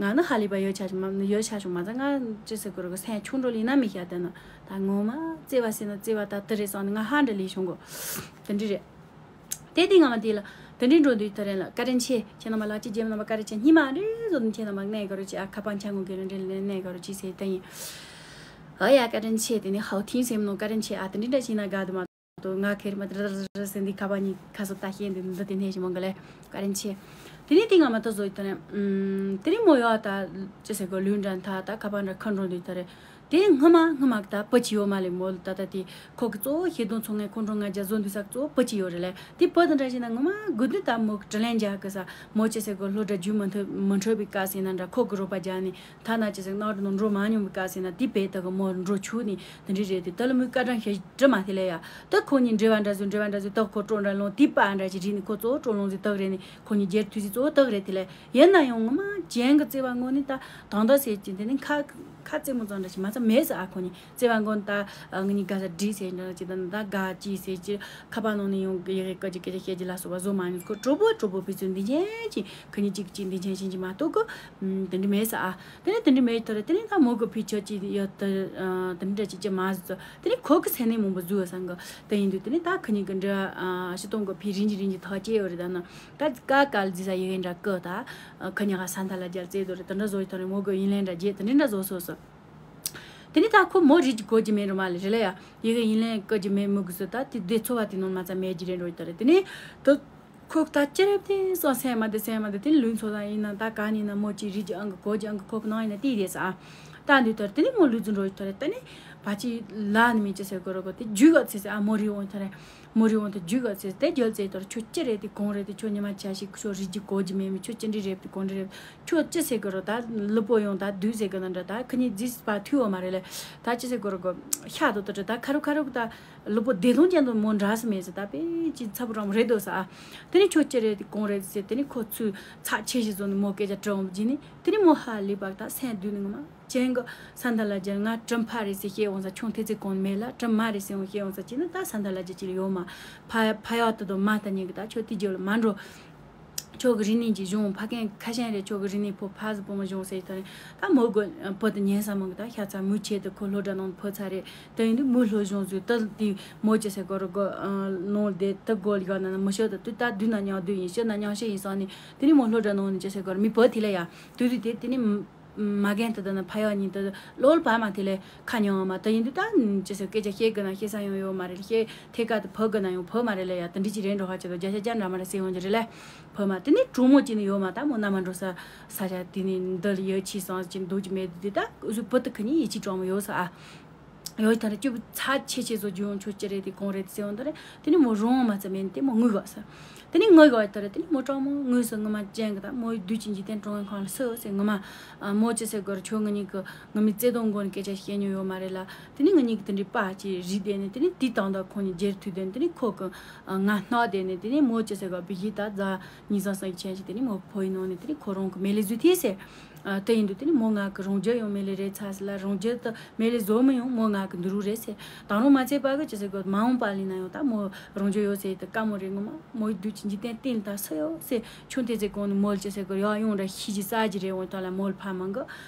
ང་ནི་ཧ་ལི་པ་ཡོད་ཆ་ཆུ་མ་ཡོད་ཆ་ཆུ་མ་ཟ་ང་ཅི་ཟེར་དགོས་ར་གོ་སེམས་ཆུང་འགྲོ་ལི་ན་མི་ཤ་དེ་ན་ད་ངོ་མ་བརྩེ་བ་ཟེར་ན་བརྩེ་བ་ད་དེ་རེད་སོང་ནི་ང་ཧ་འདྲ་ལི་བྱུང་གོ་དེ་འདྲ་རེད། དེ་དེ་ངང་དེ་ལ་དེ་འདྲའི་འགྲོ་འདུག་ད་རེད་ལ་བཀའ་དྲིན་ཆེ་ཁྱེད་རྣམ་པ་ལགས་ཀྱི་རྗེས་མ་རྣམ་པ་བཀའ་དྲིན་ཆེ་སྙིང་མ་རེ་བཟོ་དུ་ཁྱེད་རྣམ་པ་གནས་དགའ་རུ་ཅི་ཨ་ཁ་པང་ཆ་ངོ་གེ་རུ་འདྲེ་ལ་གནས་དགའ་རུ་ཅི་ཟེར་ད་ཡིན། ཨ་ཡ་བཀའ་དྲིན་ཆེ་དེ་ནི་ཧའོ་ཐིང་སེམས་ནོ་བཀའ་དྲིན་ཆེ་ཨ་དེ་འདྲའི་འདྲ་ཞིག་ན་དགའ་དུ་མ་གཏོགས་ང་ཁེར་མ་དེ་ར་ར་ཟེར་འདི་ཁ་པང་གཉིས་ཁ་སོ་ད་ཤེས་འདི་འདི་དེ་ནས་ཞིག་མོ་ག་ལེ་བཀའ་དྲིན་ཆེ། དེ་ནི་དེ་ང་མ་ད་བཟོ་ཡི་ད་རེད། དེ་ནི་མོ་ཡོ་ཨ་ད་ཅི་ཟེར་གོ་ལུས་འདྲ་མཐའ་ད་ཁ་པང་འདྲ་ཁ་འགྲོ་འདུག་ད་རེད། དེ་སྔོན་མ་སྔོན་མ་ད་བུ་གཅིག་ཡོད་མ་ལེ། མོ་ད་ལྟ་དེ་ཁོ་གི་གཙོ་བོ་ཤེས་ལྡན་ཚོང་ངན་ཁོང་ཁྲོ་ང་རྒྱལ་བཟོ་འདུག་ས་གཙོ་བོ་བུ་གཅིག་ཡོད་རེད་ལེ། དེ་བུ་དང་འདྲ་བྱས་ན་ངོ་མ་དགུ་དུས་ད་མོ་གི་དྲིན་ལན་འཇལ་གི་ས། མོ་ཅི་ཟེར་གོ་སློབ་གྲྭ་རྒྱུན་མི་མཐུད་མི་འཕྲོད་པའི་སྐབས་ཟེར་ན་འདྲ། ཁོ་གི་རོགས་པ་རྒྱག་ནས་ཐ་ན་ཅི་ཟེར་ནག་འགྲོ་ནང་འགྲོ་མ་མྱོང་བའི་སྐབས་ཟེར་ན། དེ་བས་ད་གི་མོ་འགྲོ་ཆུག་ནས་དེ་འདྲ་རེད། དེ་ད་ལ་མོའི་བཀའ་དྲིན་ཤེས་དྲི་མ་དེ་ལེ་ཡ། ད་ཁོ་གཉིས་འབྲེལ་བ་འདྲ་བཟོས་འབྲེལ་བ་འདྲ་བཟོས། ད་ཁོ་སྤྲོ་འདྲ་ལོང་དེ་པ་འདྲ་ཅིག་རིག་ནས་ཁོ་གཙོ་བོ་སྤྲོ་ལོང་ཟིག་ད་གི་རེད་ནས། ཁོ་གཉིས་རྒྱལ་དུས་ཟིག་གཙོ་བོ་ད་གི་རེད། དེ་ལེ་ཡིན་ན་ཡང་ངོ་མ་གཅན་གི་བརྩེ་བ་ངོ་ནས་ད་དང་ད་ཟེར་གྱིན་དེ་ནི་ཁ་ཁ་རྩེད་མོ་ཙམ་འདྲ་ཞིག་མ་ཚད་མེད་ཟེར། ཨ་ཁོ་གཉིས་བརྩེ་བ་མགོན་ད་ཨ་ང་གཉིས་དགའ་ས་འགྲིག་ཟེར་འདྲ་ཅིག་ད་ནི་ད་དགའ་ཅི་ཟེར་ཅི་ཁ་པར་ནང་ནས་ཡོང་གི་ཡི་གེ་སྐད་ཅིག་སྐད་ཆ་བཤད་ཀྱི་ལ་སོགས་པ་བཟོ་མ་མྱོང་། ཁོ་གྲོགས་པོ་གྲོགས་པོ་ཕི་ཚོ་འདི་ཉན་ཅིག་ཁོ་གཉིས་གཅིག་གཅིག་འདི་ཉན་ཤེས་ཀྱི་མ་གཏོགས་གི་དེ་འདྲ་མེད་ཟེར། ཨ་དེ་ནས་དེ་འདྲ་མེད་ཐོག་རེད། དེ་ནས་ད་མོ་གི་ཕི་ཆོ་ཅི་ཡོད་དེ་དེ་འདྲ་ཅིག་ཅི་མ་ཟེར། དེ་ནས་ཁོ་གི་སེམས་ནས་མང་པོ་བཟོས་བསམ་གི་དེ་ཡིན་དུས་དེ་ནས་ད་ཁོ་གཉིས་གི་འབྲེལ་བ་ཨ་ཕྱི་གཏོང་གི་ཕི་རིན་གྱི་རིན་གྱི་ཐག་བཅད་ཡོད་རེད། ད་ནི་ད་ཀ་ཀ་ལ་རྫི་ས་ཡི་གེ་འདྲ་བཀོད་ད་ཁོ་གཉིས་ཀ་ས་མཐའ་ལ་རྒྱལ་རྩེ་དོ་རེད། དེ་འདྲ་བཟོ་ཡི་ཐོག་ནས་མོ་གི་ཡིན་ལན་འདྲ་རྒྱས་དེ་འདྲ་འདྲ་བཟོ་སོ་སོ། དེ་ནས་ད་ཁོ་མོ་རིག་གི་གོ་གི་མེད་རུ་མ་ལེ་རེད་ལ་ཡ། ཡི་གེ་ཡིན་ལན་བཀོད་ཀྱི་མེད་མོ་གི་སོ། ད་དེ་དེ་འཚོ་བ་དེ་ནང་མ་ཚ་མེད་ཀྱི་རེད་འགྲོ་ཡི་ཐོག་རེད། དེ་ནས་དེ་ཁོ་ད་ཅི་རེད་དེ་སོང་སེམས་མ་དེ་སེམས་མ་དེ་དེ་ནས་ལུས་འཚོ་ས་ཡིན་ན་ད་ག་ནས་ན་མོ་ཅི་རིག་གི་ཨང་གི་གོ་གི་ཨང་གི་ཁོ་གི་ནང་ཡིན་ན་དེ་རེད་ས། ཨ་ད་འདི་ཐོག་རེད། དེ་ནས་མོ་ལུས་འཚོ་འགྲོ་ཡི་ཐོག་རེད། དེ་ནས་བ་ཅི་ལ་ནི་མི་ཅི་ཟེར་གོ་རོ་གོ་དེ་རྒྱུས་ག་ཚེ་ཟེར། ཨ་མོ་རི་འོང་ཐོག་རེད། མོ་རི་འོང་དུ་རྒྱུག་ག་ཚེ་དེ་རྒྱལ་ཚེ་ཐོར་ཁྱོད་ཅི་རེད་དེ་གང་རེད་དེ་ཁྱོད་ཉི་མ་ཆ་ཞིག་ཁྱོད་རིག་གི་གོ་གི་མེད་མི་ཁྱོད་ཅི་འདྲ་རེད་དེ་གང་འདྲ་རེད། ཁྱོད་ཅི་ཟེར་གི་རོ། ད་ལུས་པོ་ཡོང་ད་དུས་ཟེར་གི་ན་འདྲ། ད་ཁི་གཉིས་རྫིས་པ་ཐུ་འོ་མ་རེད་ལེ། ད་ཅི་ཟེར་གི་རོ་གོ་ཤ་དོ་དོ་འདྲ། ད་ཁ་རུ་ཁ་རུ་ད་ལུས་པོ་བདེ་ཐང་ཅན་དུ་མོ་འདྲ་སི་མེད་ཟེར། ད་པེ་ཅི་ཚ་པོ་རང་རེད་དོ་ས། ཨ་དེ་ནས་ཁྱོད་ཅི་རེད་དེ་གང་རེད་ཟེར། དེ་ནས་ཁོ་ཚོས་ཚ་ཆེ་ཞིག་བཟོ་ནས་མོ་སྐད་ཆ་དྲི་འོང་བ་ཇི་ནས། དེ་ནས་མོ་ཧ་ལས་པ་ད་སེམས་སྡུག་ནས་ངོ་མ་ཅན་གི་ས་མཐའ་ལ་རྒྱལ་ང་གྲིམ་ཕ་རེད་ཟེར་བཤད་འོང་ས། ཁྱོད་ཐེ་ཚེ་གོང་མེད་ལ་གྲིམ་མ་རེད་ཟེར་འོང་བཤད་འོང་ས་ཅི་ན་ད་ས་མཐའ་ལ་རྒྱལ་ཅི་ལ་ཡོད་མ། ཕ་ཕ་ཡག་ཏུ་དང་མ་ད་ཉིན་གི་ད་ཁྱོད་དེ་རྒྱབ་ལ་མ་འགྲོ། ཁྱོད་གི་རིག་གནས་ཀྱི་གཞུང་ཕ་རྒན་ཁ་ཤས་རེད། ཁྱོད་གི་རིག་གནས་ཕོ་ཕ་ཟི་བུ་མོ་གཞུང་ཟེར་ད་རེད། ད་མོ་གི་བུ་དུ་ཉན་ས་མོ་གི་ད་ཤ་ཚ་མོའི་ཆེད་དུ་ཁོ་སློབ་གྲྭ་ནང་ཕོ་ཚ་རེད། དེ་ཡིན་དུས་མོའི་སློབ་སྦྱོང་ཟོས་ད་དེ་མོ་ཅི་ཟེར་གོ་རོ་གོ་ནང་ལ་བསྡད་ད་གོ་ལ་ཡོད་ན་ན་མི་ཤོད་ད་དུས་ད་དུས་ན་མྱང་དུས་ཡིན་ཤོད་ན་མྱང་ཤོད་ཡིན་སོང་ནས། དེ་ནས་མོ་སློབ་གྲྭ་ནང་ནས་ཅི་ཟེར་གོ་རོ་མི་བུ་དེ་ལ་ཡ། དུས་དུས་དེ་དེ་ནི་མ་རྒན་དུ་དུ་ན་ཕ་ཡག་གཉིས་དུ་ལོལ་བ་མ་དེ་ལས་ཁ་ཉོ་མ་དུ་ཡིན་དུས་ད་ཅི་ཟེར་སྐད་ཆ་བཤད་དགོས་ན་བཤད་ས་ཡང་ཡོད་མ་རེད། བཤད་ཐད་ཀ་དུ་ཕོ་དགོས་ན་ཡང་ཕོ་མ་རེད་ལ་ཡ། དུ་འདྲི་ཅི་རེད་འགྲོ་ཧ་ཅི་དོ་བརྒྱ་ཆ་བརྒྱ་འདྲ་མ་རེད་ཟེར་ཡོང་གི་རེད་ལ། ཕོ་མ་དེ་ནི་གྲོགས་མོ་ཅི་ནི་ཡོད་མ་ད་མོ་ན་མ་འགྲོ་ས་ས་ཆ་དེ་ནི་འདི་ལ་ཡོད་ཕྱི་སོང་ཅི་འདུག་ཅི་མེད་དུས་ད་གཟུགས་བུ་དུ་ཁ་ཉིན་ཡིད་ཆེས་གྲོགས་མོ་ཡོད་ས་ཨ། ཡོད་ཐ་རེ་ཅུ་ཚ་ཆེ་ཆེ་བཟོ་རྒྱུ་ཡོང་ཆོག་ཅི་རེད་དེ་གང་རེད་ཟེར་འོང་ད་རེད། དེ་ནི་མོ་རང་མ་ཚ་མེད་དེ་མོ་ངུ་ག་ས། དེ་ནི་ངུ་ག་ཐ་རེ་དེ་ནི་མོ་གྲོགས་མོ་ངུ་ས་ངུ་མ་ཅན་གི་ད་མོ་དུས་ཅི་འཇིག་རྟེན་གྲོང་ཁང་ལ་སུ་ཟེར་ངུ་མ། མོ་ཅི་ཟེར་གོ་ར་ཆོ་ངུ་གཉིས་གི་ངུ་མི་བརྩེ་དུང་མགོ་ནས་སྐད་ཆ་བཤད་མྱོང་ཡོད་མ་རེད་ལ། དེ་ནི་ངུ་གཉིས་གི་དེ་འདྲའི་པ་ཅི་རིག་དེ་ནི་དེ་ནི་དེ་དང་ད་ཁོང་གཉིས་མཇལ་ཐུག་དེ་ནི་དེ་ནི་ཁོ་གི་ང་སྣང་དེ་ནི་དེ་ནི་མོ་ཅི་ཟེར་གོ་བི་ཡི་ད་ཛ་ཉི་ཟ་ས་ཡི་ཆེན་ཞིག་དེ་ནི་མོ་ཕོ་ཡི་ནང་ནི་དེ་ནི་ཁོ་རང་གི་མེ་ལི་ཟུ་ཐི་ཟེར། ཨ་དེ་ཡིན་དུས་དེ་ནི་མོ་ང་གི་རང་རྒྱུ་ཡང་མེ་ལི་རེད་ཚ་ཟི་ལ་རང་རྒྱུ་དུ་མེ་ལི་བཟོ་མི་ཡོང་མོ་ང་གི་འདི་རུ་རེད་ཟེར། དང་རུང་མ་ཚད་པ་གི་ཅི་ཟེར་གོ་མ་འོངས་པ་ལི་ན་ཡང་ད་མོ་རང་རྒྱུ་ཡོད་ཟེར་དུ་དཀའ་མོ་རེད་ངོ་མ་མོ་ཡི་དུས་ཀྱི་འཇིག་རྟེན་སྟེང་ད་སུ་ཡོད་ཟེར་ཆུང་དེ་ཚེ་གོང་ནི་མོ་ལ་ཅི་ཟེར་གོ་ཡག་ཡོང་འདྲ་ཤི་ཅི་ས་ཅི་རེད་འོང་ད་ལ་མོ་ལ་ཕ་མང་གི་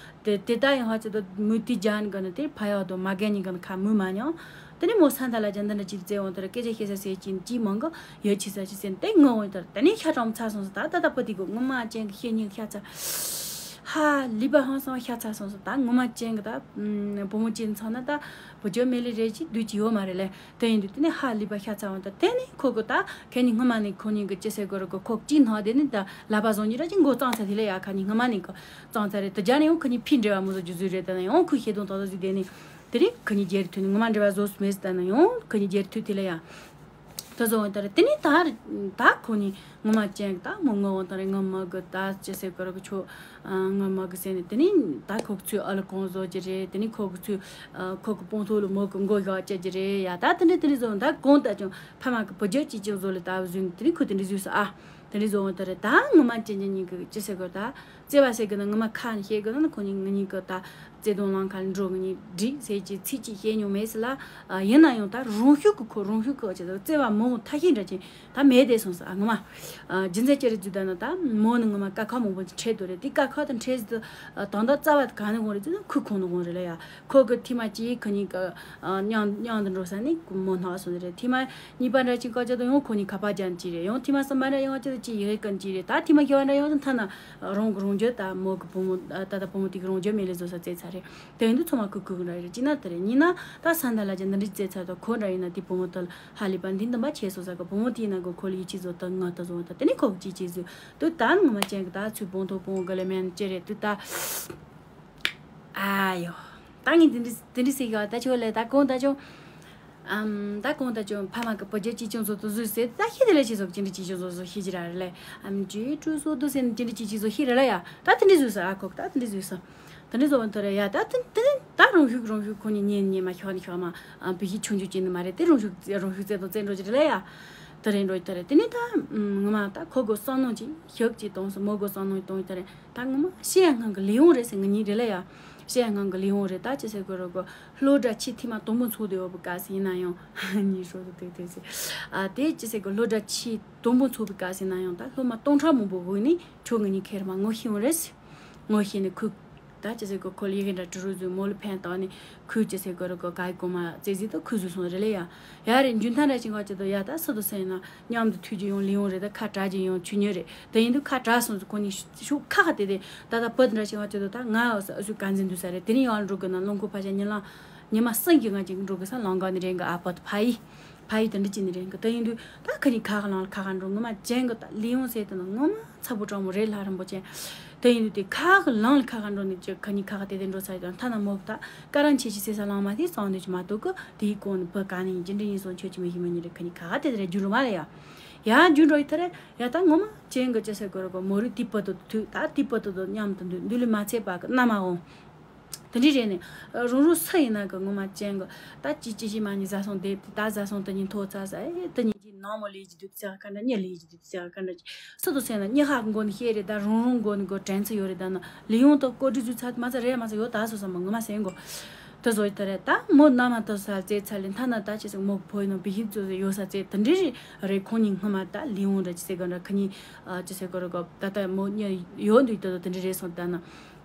དེ་དེ་ད་ཡང་ཧ་ཅི་ད་མོ་དུས་ཇན་གི་ནི་དེ་ཕ་ཡག་དུ་མ་རྒན་གཉིས་གི་ནི་ཁ་མོ་མ་མྱོང་། དེ་ནི་མོ་ས་མཐའ་ལ་ཅི་འདི་འདྲ་ཅི་བཙལ་འོང་ད་ར་སྐད་ཆ་བཤད་ས་ཟེར་ཅི་ཅི་མང་གི་ཡོད་ཆི་ས་ཅི་ཟེར་དེ་ངུ་འོང་ད་ར་དེ་ནི་ཤ་གྲང་ཚ་སོང་ས་ད་ད་ད་པོ་དེ་གོ་ངུ་མ་ཅན་གི་ཤེས་ཉིན་ཤ་ཚ། ཧ་ལི་པ་ཧང་སང་ཤ་ཚ་སོང་ས་ད་ངུ་མ་ཅན་གི་ད་བུ་མོ་ཅན་ཚང་ན་ད་བུ་ཇོ་མེ་ལི་རེ་ཅི་དུས་ཅི་ཡོད་མ་རེད་ལེ། དེ་ཡིན་དུས་དེ་ནི་ཧ་ལི་པ་ཤ་ཚ་འོང་ད་དེ་ནི་ཁོ་གི་ད་ཁེ་ཉིན་སྔོན་མ་ནི་ཁོ་ཉིན་གི་ཅི་ཟེར་གོ་ར་གོ་ཁོ་ཅི་ནང་དེ་ནི་ད་ལ་པ་བཟོ་ཉི་ར་ཅི་མགོ་གཙང་ཚ་དེ་ལེ་ཡ་ཁ་ཉིན་སྔོན་མ་ནི་གི་གཙང་ཚ་རེད། དེ་རྒྱ་ནི་ཡང་ཁོ་ཉིན་ཕི་འབྲེལ་བ་མོ་བཟོ་རྒྱུ་ཟུ་རེད། ད་ནི་ཡང་ཁོ་ཤེས་དོན་ཏག་ཏག་ཟིག་དེ་ནི། དེ་རིང་ཁོ་གཉིས་རྒྱལ་ཐུ་ནི་ངོ་མ་འབྲེལ་བ་བཟོ་སུ་མེད་ཟེར་ན་ཡང་ཁོ་གཉིས་རྒྱལ་ཐུ་དེ་ལ་ཡང་ད་བཟོ་འོང་ད་རེད། དེ་ནི་ད་ད་ཁོ་གཉིས་ངོ་མ་ཅན་ད་མོ་ངོ་འོང་ད་རེད། ངོ་མ་གི་ད་ཅི་ཟེར་གི་ར་གི་ཆོ་ངོ་མ་གི་ཟེར་ནས་དེ་ནི་ད་ཁོ་གི་ཚུལ་ཨ་ལ་གོང་བཟོ་གི་རེད། དེ་ནི་ཁོ་གི་ཚུལ་ཁོ་གི་སྤོང་ཐོག་ལ་མོ་གི་མགོ་བཞག་བྱེད་ཀྱི་རེད་ཡ། ད་དེ་འདྲ་དེ་འདྲ་བཟོ་འོང་ད་གོང་ད་ཅུང་ཕ་མ་གི་བུ་རྒྱུད་ཅི་ཅུང་བཟོ་ལ་ད་བཟོས་ནས་དེ་ནི་ཁོ་དེ་འདྲ་བཟོས་སོ་ཨ། དེ་འདྲ་བཟོ་འོང་ད་རེད། ད་ངོ་མ་ཅན་ཅན་གཉིས་གི་ཅི་ཟེར་གི་ད། བརྩེ་བ་ཟེར་གི་ན་ངོ་མ་ཁ་ནས་བཤད་གི་ན་ཁོ་གཉིས་ང་གཉིས་གི་ད་བརྩེ་དུང་ལང་ཁ་ལ་འགྲོ་ང་གཉིས་འགྲིག་ཟེར་གྱི་ཚིག་གཅིག་བཤད་མྱོང་མེད་ཟེར་ལ། ཡིན་ན་ཡང་ད་རང་ཤུགས་ཀྱི་ཁོ་རང་ཤུགས་ཀྱི་བྱེད་ད་བརྩེ་བ་མང་པོ་ཐ་ཤལ་འདྲ་ཅན་ད་མེད་དེ་སོང་ཟེར། ཨ་ངོ་མ་རྒྱུ་མཚན་ཅི་རེད་ཟེར་ད་ན་ད་མོ་ནི་ངོ་མ་དཀའ་ཁག་མང་པོ་ཅིག་འཕྲད་འདུག་རེད། དེ་དཀའ་ཁག་དང་འཕྲད་ཟེར་དུས་ད་ལྟ་རྩ་བ་ག་ནས་འོང་རེད་ཟེར་ན་ཁོའི་ཁོང་ནས་འོང་རེད་ལ་ཡ། ཁོ་གི་ཐེངས་མ་གཅིག་ཁོ་གཉིས་ཀྱི་མཉམ་མཉམ་དུ་འགྲོ་ས་ནས་མོ་ན་སོང་རེད། ཐེངས་མ་གཉིས་པ་འདྲ་ཅིག་བཀག་ཆ་དང་ཡང་ཁོ་གཉིས་ཁ་པར་རྒྱག་ནི་ཅིག་རེད། ཡང་ཐེངས་མ་གསུམ་པ་འདྲ་ཡང་ཅི་ཅིག་ཡི་གེ་སྐད་ཅིག་རེད། ད་ཐེངས་མ་བཞི་པ་འདྲ་ཡང་ཐ་ན་རང་གི་རང་རྒྱུད་ད་མོ་གི་བུ་མོ་ད་ལྟ་བུ་མོ་དེ་གི་རང་རྒྱུད་མེ་ལེ་བཟོ་ས་བཙལ་ཚར་རེད། དེ་ཡིན་དུས་ཚང་མ་ཁུ་ཁུ་གི་འདྲ་རེད། ཅི་ན་དེ་རེད། གཉིས་ན་ད་ས་མཐའ་ལ་ཅི་འདི་འདྲ་བཙལ་ཚར་ད་ཁོ་འདྲ་ཡིན་ན་དེ་བུ་མོ་དེ་ལ་ཧ་ལས་པ་འདི་འདི་འབའ་ཆེ་སོ་ས་གི་བུ་མོ་དེ་ཡིན་ན་གི་ཁོ་ལ་ཡིད་ཆེས་བཟོ་ད་ང་ད་བཟོ་ད་དེ་ནས་ཁོ་གི་ཅི་ཅི་བཟོ་དུས་ད་ངོ་མ་ཅན་གི་ད་ཚུལ་བོང་ཐོག་བོང་གི་ལ་མེན་ཅི་རེད་དུས་ད། ཨ་ཡོ། ད་ ད་ངས་དེ་འདྲ་དེ་འདྲ་ཟེར་གི་བ། ད་ཁྱོད་ལས་ད་གོང་ད་ཅུང་། ཨམ། ད་གོང་ད་ཅུང་ཕ་མ་གི་བུ་རྒྱུད་གཅེས་སྐྱོང་བཟོ་དུ་བཟོས་ཟེར། ད་ཤེས་དེ་ལས་ཆེ་ཟོག་ཅི་འདྲ་གཅེས་སྐྱོང་བཟོ་བཟོ་ཤེས་ཀྱི་ར་རེད་ལས། ཨམ་ཅི་ཀྲུ་སོ་དུ་ཟེར་ནས་ཅི་འདྲ་གཅེས་སྐྱོང་བཟོ་ཤེས་ར་ལ་ཡ། ད་དེ་འདྲ་བཟོས་ས། ཨ་ཁོ་ད་དེ་འདྲ་བཟོས་ས། དེ་འདྲ་བཟོ་བ་ཐོ་རེ་ཡ། ད་དེ་དེ་ད་རང་ཤུགས་རང་ཤུགས་ཁོ་ནི་ཉན་ཉན་མ་ཤོག་ནི་ཤོག་མ། ཨམ་བུ་གཞི་ཆུང་ཆུང་ཅན་ནི་མ་རེད། དེ་རང་ཤུགས་རང་ཤུགས་རྩེད་དང་རྩེད་འགྲོ་ཅི་རེད་ལ་ཡ། དེ་རེད་འགྲོ་ཡི་དེ་རེད། དེ་ནས་ད་ངོ་མ་ད་ཁོ་གོ་བསམ་མནོ་ཅིག་ཤུགས་ཅིག་གཏོང་སོང་། མོ་གོ་བསམ་མནོ་གཏོང་ཡི་དེ་རེད། ད་ངོ་མ་ཤི་ཡ་སྔོན་གི་ལས་ཡོང་རེད་ཟེར། ངེད་གཉིས་རེད་ལ་ཡ། ཤི་ཡ་སྔོན་གི་ལས་ཡོང་རེད། ད་ཅི་ཟེར་དགོས་རེད་གོ། སློབ་གྲྭ་ཆེས་ཐོག་མ་དང་པོ་འཚོགས་བསྡད་ཡོད་པའི་སྐབས་སུ་ཡིན་ན་ཡང་། ཉིན་ཤོག་ཏུ་ཏོག་ཏོག་ཟེར། ཨ་དེ་ཅི་ཟེར་གོ། སློབ་གྲྭ་ཆེས་དང་པོ་འཚོགས་པའི་སྐབས་སུ་ཡིན་ན་ཡང་ད་སློབ་མ་སྟོང་ཕྲག་མང་པོ་དབུས་ནས་ཁྱོད་ངེད་གཉིས་ཁེར་མ་ངོ་ཤེས་ཡོང་རེད་ཟེར། ངོ་ཤེས་ནས་ཁོས་ད་ཅི་ཟེར་གོ། ཁོ་ལ་ཡི་གེ་འདྲ་བྲི་རོགས་ཟེར། མོ་ལ་ཕན་བཏགས་ནས་ཁོས་ཅི་ཟེར་གོ་རེད་གོ། ག་ཡི་གོ་མ་རྩེ་ཟིག་ཏུ་ཁོས་བཟོས་སོང་རེད་ལ་ཡ། ཡ་རེད། མཇུག་མཐའ་འདྲ་ཞིག་ག་ཅི་དོ་ཡ། ད་སུ་དང་སུ་ཡིན་ན་མཉམ་དུ་ཐུག་རྒྱུ་ཡང་ལས་ཡོང་རེད། ད་ཁ་བྲལ་རྒྱུ་ཡང་ཆོས་ཉིད་རེད། དེ་ཡིན་དུས་ཁ་བྲལ་སོང་ཟེར། ཁོ་གཉིས་ཤུགས་ཁ་ཁ་དེ་དེ་ད་ད་བུ་དེ་འདྲ་ཞིག་ག་ཅི་དོ། ད་ང་ཨ་སུ་ག་འཛིན་འདུག་ས་རེད། དེ་ནས་ཡང་འགྲོ་གི་ན་རླངས་འཁོར་ཕར་ཞོག་ཉི་ལམ་ཉི་མ་གསུམ་གྱི་ང་ཅིག་འགྲོ་གི་ས། ལམ་ཁ་ནས་རན་གི། ཨ་ཕ་དང་ཕ་ཡུལ་ཕ་ཡུལ་དེ་འདྲ་ཅིག་ནས་རན་གི། དེ་ཡིན་དུས་ད་ཁ་ཉིན་ཁ་ཁ་ལངས་ལ་ཁ་ཁ་འགྲོ། ངོ་མ་ཅན་གི་ད་ལས་ཡོང་ཟེར་དེ་ན་ངོ་མ་ཚ་པོ་སྤྲང་པོ་རེད། ལྷ་རིན་པོ་ཆེ། དེ་ཡིན་དུས་དེ་ཁ་ཁ་ལངས་ལ་ཁ་ཁ་འགྲོ་ནས་ཅི་ཁ་ཉིན་ཁ་ཁ་དེ་དེ་འགྲོ་ཚར་ཡོད། ཐ་ན་མོ་གི་ད་ཀ་རང་ཆེ་ཆེ་ཟེར་ས་ལངས་མ་དེ་གསང་འདོད་ཅིག་མ་གཏོགས་གི། དེའི་གོང་ནས་བུ་ག་ནས་ཡིན་ཅི་འདྲ་ཡིན་སོང་ཁྱོད་ཀྱིས་མི་ཤེས་མི་ཉན་རེད། ཁ་ཉིན་ཁ་ཁ་དེ་དེ་རེད། རྒྱུ་རུ་མ་རེད་ཡ། ཡ་རྒྱུ་འགྲོ་ཡི་ཐ་རེད་ཡ། ད་ངོ་མ་ཅན་གི་ཅི་ཟེར་དགོས་རེད་གོ། མོ་རུ་དེ་བུ་དང་ཐུག་ད་དེ་བུ་དང་དང་མཉམ་དུ་འདུག་འདུག་ལས་མ་ཚད་པ་གི་མནའ་མ་འོང་། དེ་འདྲ་རེད་ནས། རང་རང་སུ་ཡིན་ན་གི་ངོ་མ་ཅན་གི་ད་ཅི་ཅི་ཞིག་མ་ཉིན་བཟའ་ཚང་དེབ་དེ་ད་བཟའ་ཚང་དེ་ཉིན་ཐོག་ཚ་ས། ཨེ་དེ་ཉིན་གྱི་ནང་མོ་ལས་ཀྱི་དུས་ཚེ་ག་འདྲ་གཉིད་ལས་ཀྱི་དུས་ཚེ་ག་འདྲ་ཅི་སུ་དང་སེ་ན་གཉིད་ཧ་གི་མགོ་ནས་ཤེས་རེད། ད་རང་རང་མགོ་ནས་གོ་དྲན་ཚུལ་ཡོད་རེད། ད་ན་ལས་ཡོང་དང་ཀོ་ཀྲི་ཚུལ་ཚ་མ་ཚ་རེད་མ་ཚ་ཡོད་ད་སོ་ས་མ་ངོ་མ་སེ་གོ། དེ་བཟོ་ཡི་ད་རེད། ད་མོ་མནའ་མ་དེ་ས་བཙལ་ཚར་ལས་ཐ་ན་ད་ཅི་ཟེར་མོ་གི་བུ་ཡིན་ནོ་བི་ཧིབ་ཚོ་ཡོད་ས་བཙལ་དེ་འདྲ་རེད། ཁོང་གཉིས་སྔ་མ་ད་ལས་ཡོང་འདྲ་ཅི་ཟེར་ག་འདྲ་ཁ་ཉིན་ཅི་ཟེར་ག་རེད་གོ། ད་ལྟ་མོ་གཉིས་ཡོད་འདུག་ད་དེ་འདྲ་རེད་སོང་ད་ན།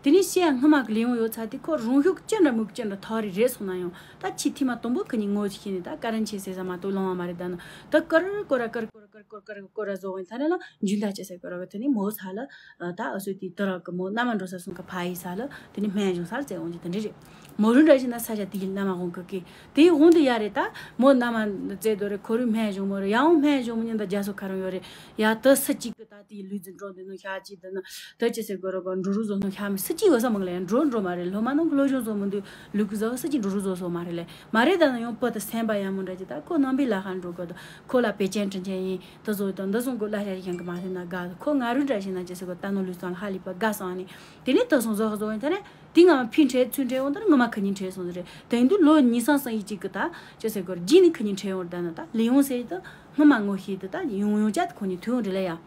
དེ་ནས་ཤི་ཡ་སྔ་མ་གི་ལས་ཡོང་ཡོད་ཚ་དེ་ཁོ་རང་ཤུགས་ཅི་འདྲ་མོ་ཅི་འདྲ་ཐག་རིང་རེད་སོང་ན་ཡང་ད་ཆེས་ཐོག་མ་དང་པོ་ཁ་ཉིན་ངོ་ཅིག་ཤེས་ནས་ད་ཀ་རན་ཆེ་ཟེར་ས་མ་གཏོགས་ལོང་བ་མ་རེད། ད་ན་ད་ཀར་ཀོ་ར་ཀར་ཀོ་ར་ཀར་ཀོར་ཀར་ཀོར་ར་བཟོ་བ་ཡིན། ད་ནི་ལ་འཇུ་མདའ་ཅི་ཟེར་གོ་ར་བ། དེ་ནི་མོ་ཚ་ལ་ད་ཨ་སུ་དེ་དུ་ར་གི་མོ་མནའ་མ་འགྲོ་ས་སོང་གི་ཕ་ཡི་ས་ལ་དེ་ནི་སྨན་གཞུང་ས་ལ་བཙལ་འོང་གི་དེ་འདྲ་རེད། མོ་རུ་འདྲ་ཞིག་ན་ས་ཆ་དེ་ཡི་མནའ་མ་འོང་གི་གི་དེ་ཡི་འོང་དུ་ཡ་རེད། ད་མོ་མནའ་མ་བཙལ་དོ་རེད། ཁོ་རུ་སྨན་གཞུང་མོ་རེད། ཡང་སྨན་གཞུང་མོ་ཉིན་ད་རྒྱ་སོ་ཁ་རང་ཡོད་རེད། ཡ་ད་སུ་གཅིག་གི་ད་དེ་ཡི་ལུས་འཛིན་འགྲོ་འདི་ནོ་ཤ་གཅིག་འདི་ནི་ད་ཅི་ཟེར་གོ་ར་གོ་འགྲོ་རུ་བཟོ་ནོ་ཤ་མི་སུ་གཅིག་ཡོད་ས་མང་ལ་ཡང་འགྲོ་འགྲོ་མ་རེད། སློབ་མ་ནང་གི་སློབ་སྦྱོང་བཟོ་མི་འདུག་ལུག་གི་བཟོ་སུ་གཅིག་འགྲོ་རུ་བཟོ་སོ་མ་རེད་ལས་མ་རེད། ད་ན་ཡང་བུ་ད་སེམས་པ་ཡ་མོ་འདྲ་ཅིག་ད་ཁོ་ནང་པའི་ལ་ཁ་འགྲོ་གོ་ད་ཁོ་ལ་པེ་ཅན་དྲིན་ཅན་ཡིན། དེ་ཚོ་དང་འདི་སོང་གོ་ལ་ཤ་ཡང་གི་མ་ཐོན་ན་དགའ། ཁོ་ང་རུ་འདྲ་ཞིག་ན་ཅི་ཟེར་གོ་ད་ནོ་ལུས་སང་ཧ་ལི་པ་དགའ་སང་ནི། དེ་ནས་དེ་སོང་བཟོ་བཟོ་ཡིན། ད་ནས་དེ་ང་ཕི་འཕྲད་ཚུན་འཕྲད་འོང་། ད་ནི་ངོ་མ་ཁ་ཉིན་འཕྲད་སོང་ཟེར་རེད། དེ་འདུག་ལོ་ཉིས་སང་སང་ཡི་གཅིག་གི་ད་ཅི་ཟེར་གོ་རྗེས་ནི་ཁ་ཉིན་འཕྲད་འོང་། ད་ན་ད་ལས་ཡོང་ཟེར་ད་སྔོན་མ་ངོ་ཤེས་དུ་ད་ཡོང་ཡོང་ཅག་ཁོ་ཉིན་ཐུག་འོང་རེད་ལ་ཡ།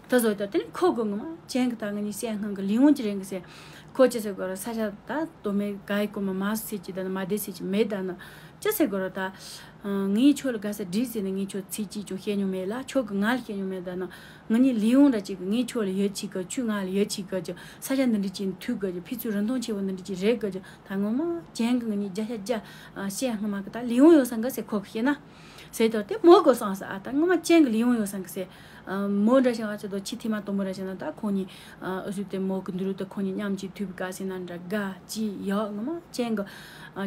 ད་བཟོ་ད་དེ་ནི་ཁོ་གོ་ངོ་མ་ཅན་གི་ད་ང་ཉིན་སེ་སྔོན་གི་ལས་ཡོང་ཅི་རེད་གི་ཟེར། ཁོ་ཅི་ཟེར་གོ་ར་ས་ཆ་ད་དོ་མེད་ག་ཡི་གོ་མ་མ་སུ་ཟེར་གྱི་ད་ན་མ་བདེ་ཟེར་གྱི་མེད། ད་ན་ཅི་ཟེར་གོ་ར་ད། ངས་ཁྱོད་ལ་དགའ་ས་འགྲིག་ཟེར་ནས་ངས་ཁྱོད་ཚིག་གཅིག་ཀྱང་བཤད་མྱོང་མེད་ལ། ཁྱོད་ཀྱིས་ང་ལ་བཤད་མྱོང་མེད། ད་ན་ང་གཉིས་ལས་ཡོང་འདྲ་གཅིག་གི་ངས་ཁྱོད་ལ་ཡིད་ཆེས་གི། ཁྱོད་ང་ལ་ཡིད་ཆེས་གི་ཀྱི། ས་ཆ་འདི་འདྲ་ཅིག་ཐུག་གི་ཀྱི། ཕི་ཚུལ་རིན་ཐང་ཆེ་བོ་འདི་འདྲ་ཅིག་རེད་གི་ཀྱི། ད་ངོ་མ་ཅན་གི་ང་གཉིས་བརྒྱ་ཆ་བརྒྱ་བཤད་སྔ་མ་གི་ད་ལས་ཡོང་ཡོད་ས་འགའ་ཟེར་ཁོ་གི་བཤད་ན་ཟེར་དོ། དེ་མོ་གོ་སང་ས་ཨ་ད་ངོ་མ་ཅན་གི་ལས་ཡོང་ཡོད་ས་འགའ་ཟེར། མོ་འདྲ་ཞིག་ཨ་ཅེ་དོ་ཆི་ཐི་མ་དོ་མོ་འདྲ་ཞིག་ན་ད་ཁོ་གཉིས་ཨུ་ཚུགས་དེ་མོ་གི་འདི་རུ་ད་ཁོ་གཉིས་མཉམ་གཅིག་ཐུག་པའི་སྐབས་ཟེར་ན་འདྲ་དགའ་ཅི་ཡག་ངོ་མ་ཅན་གི་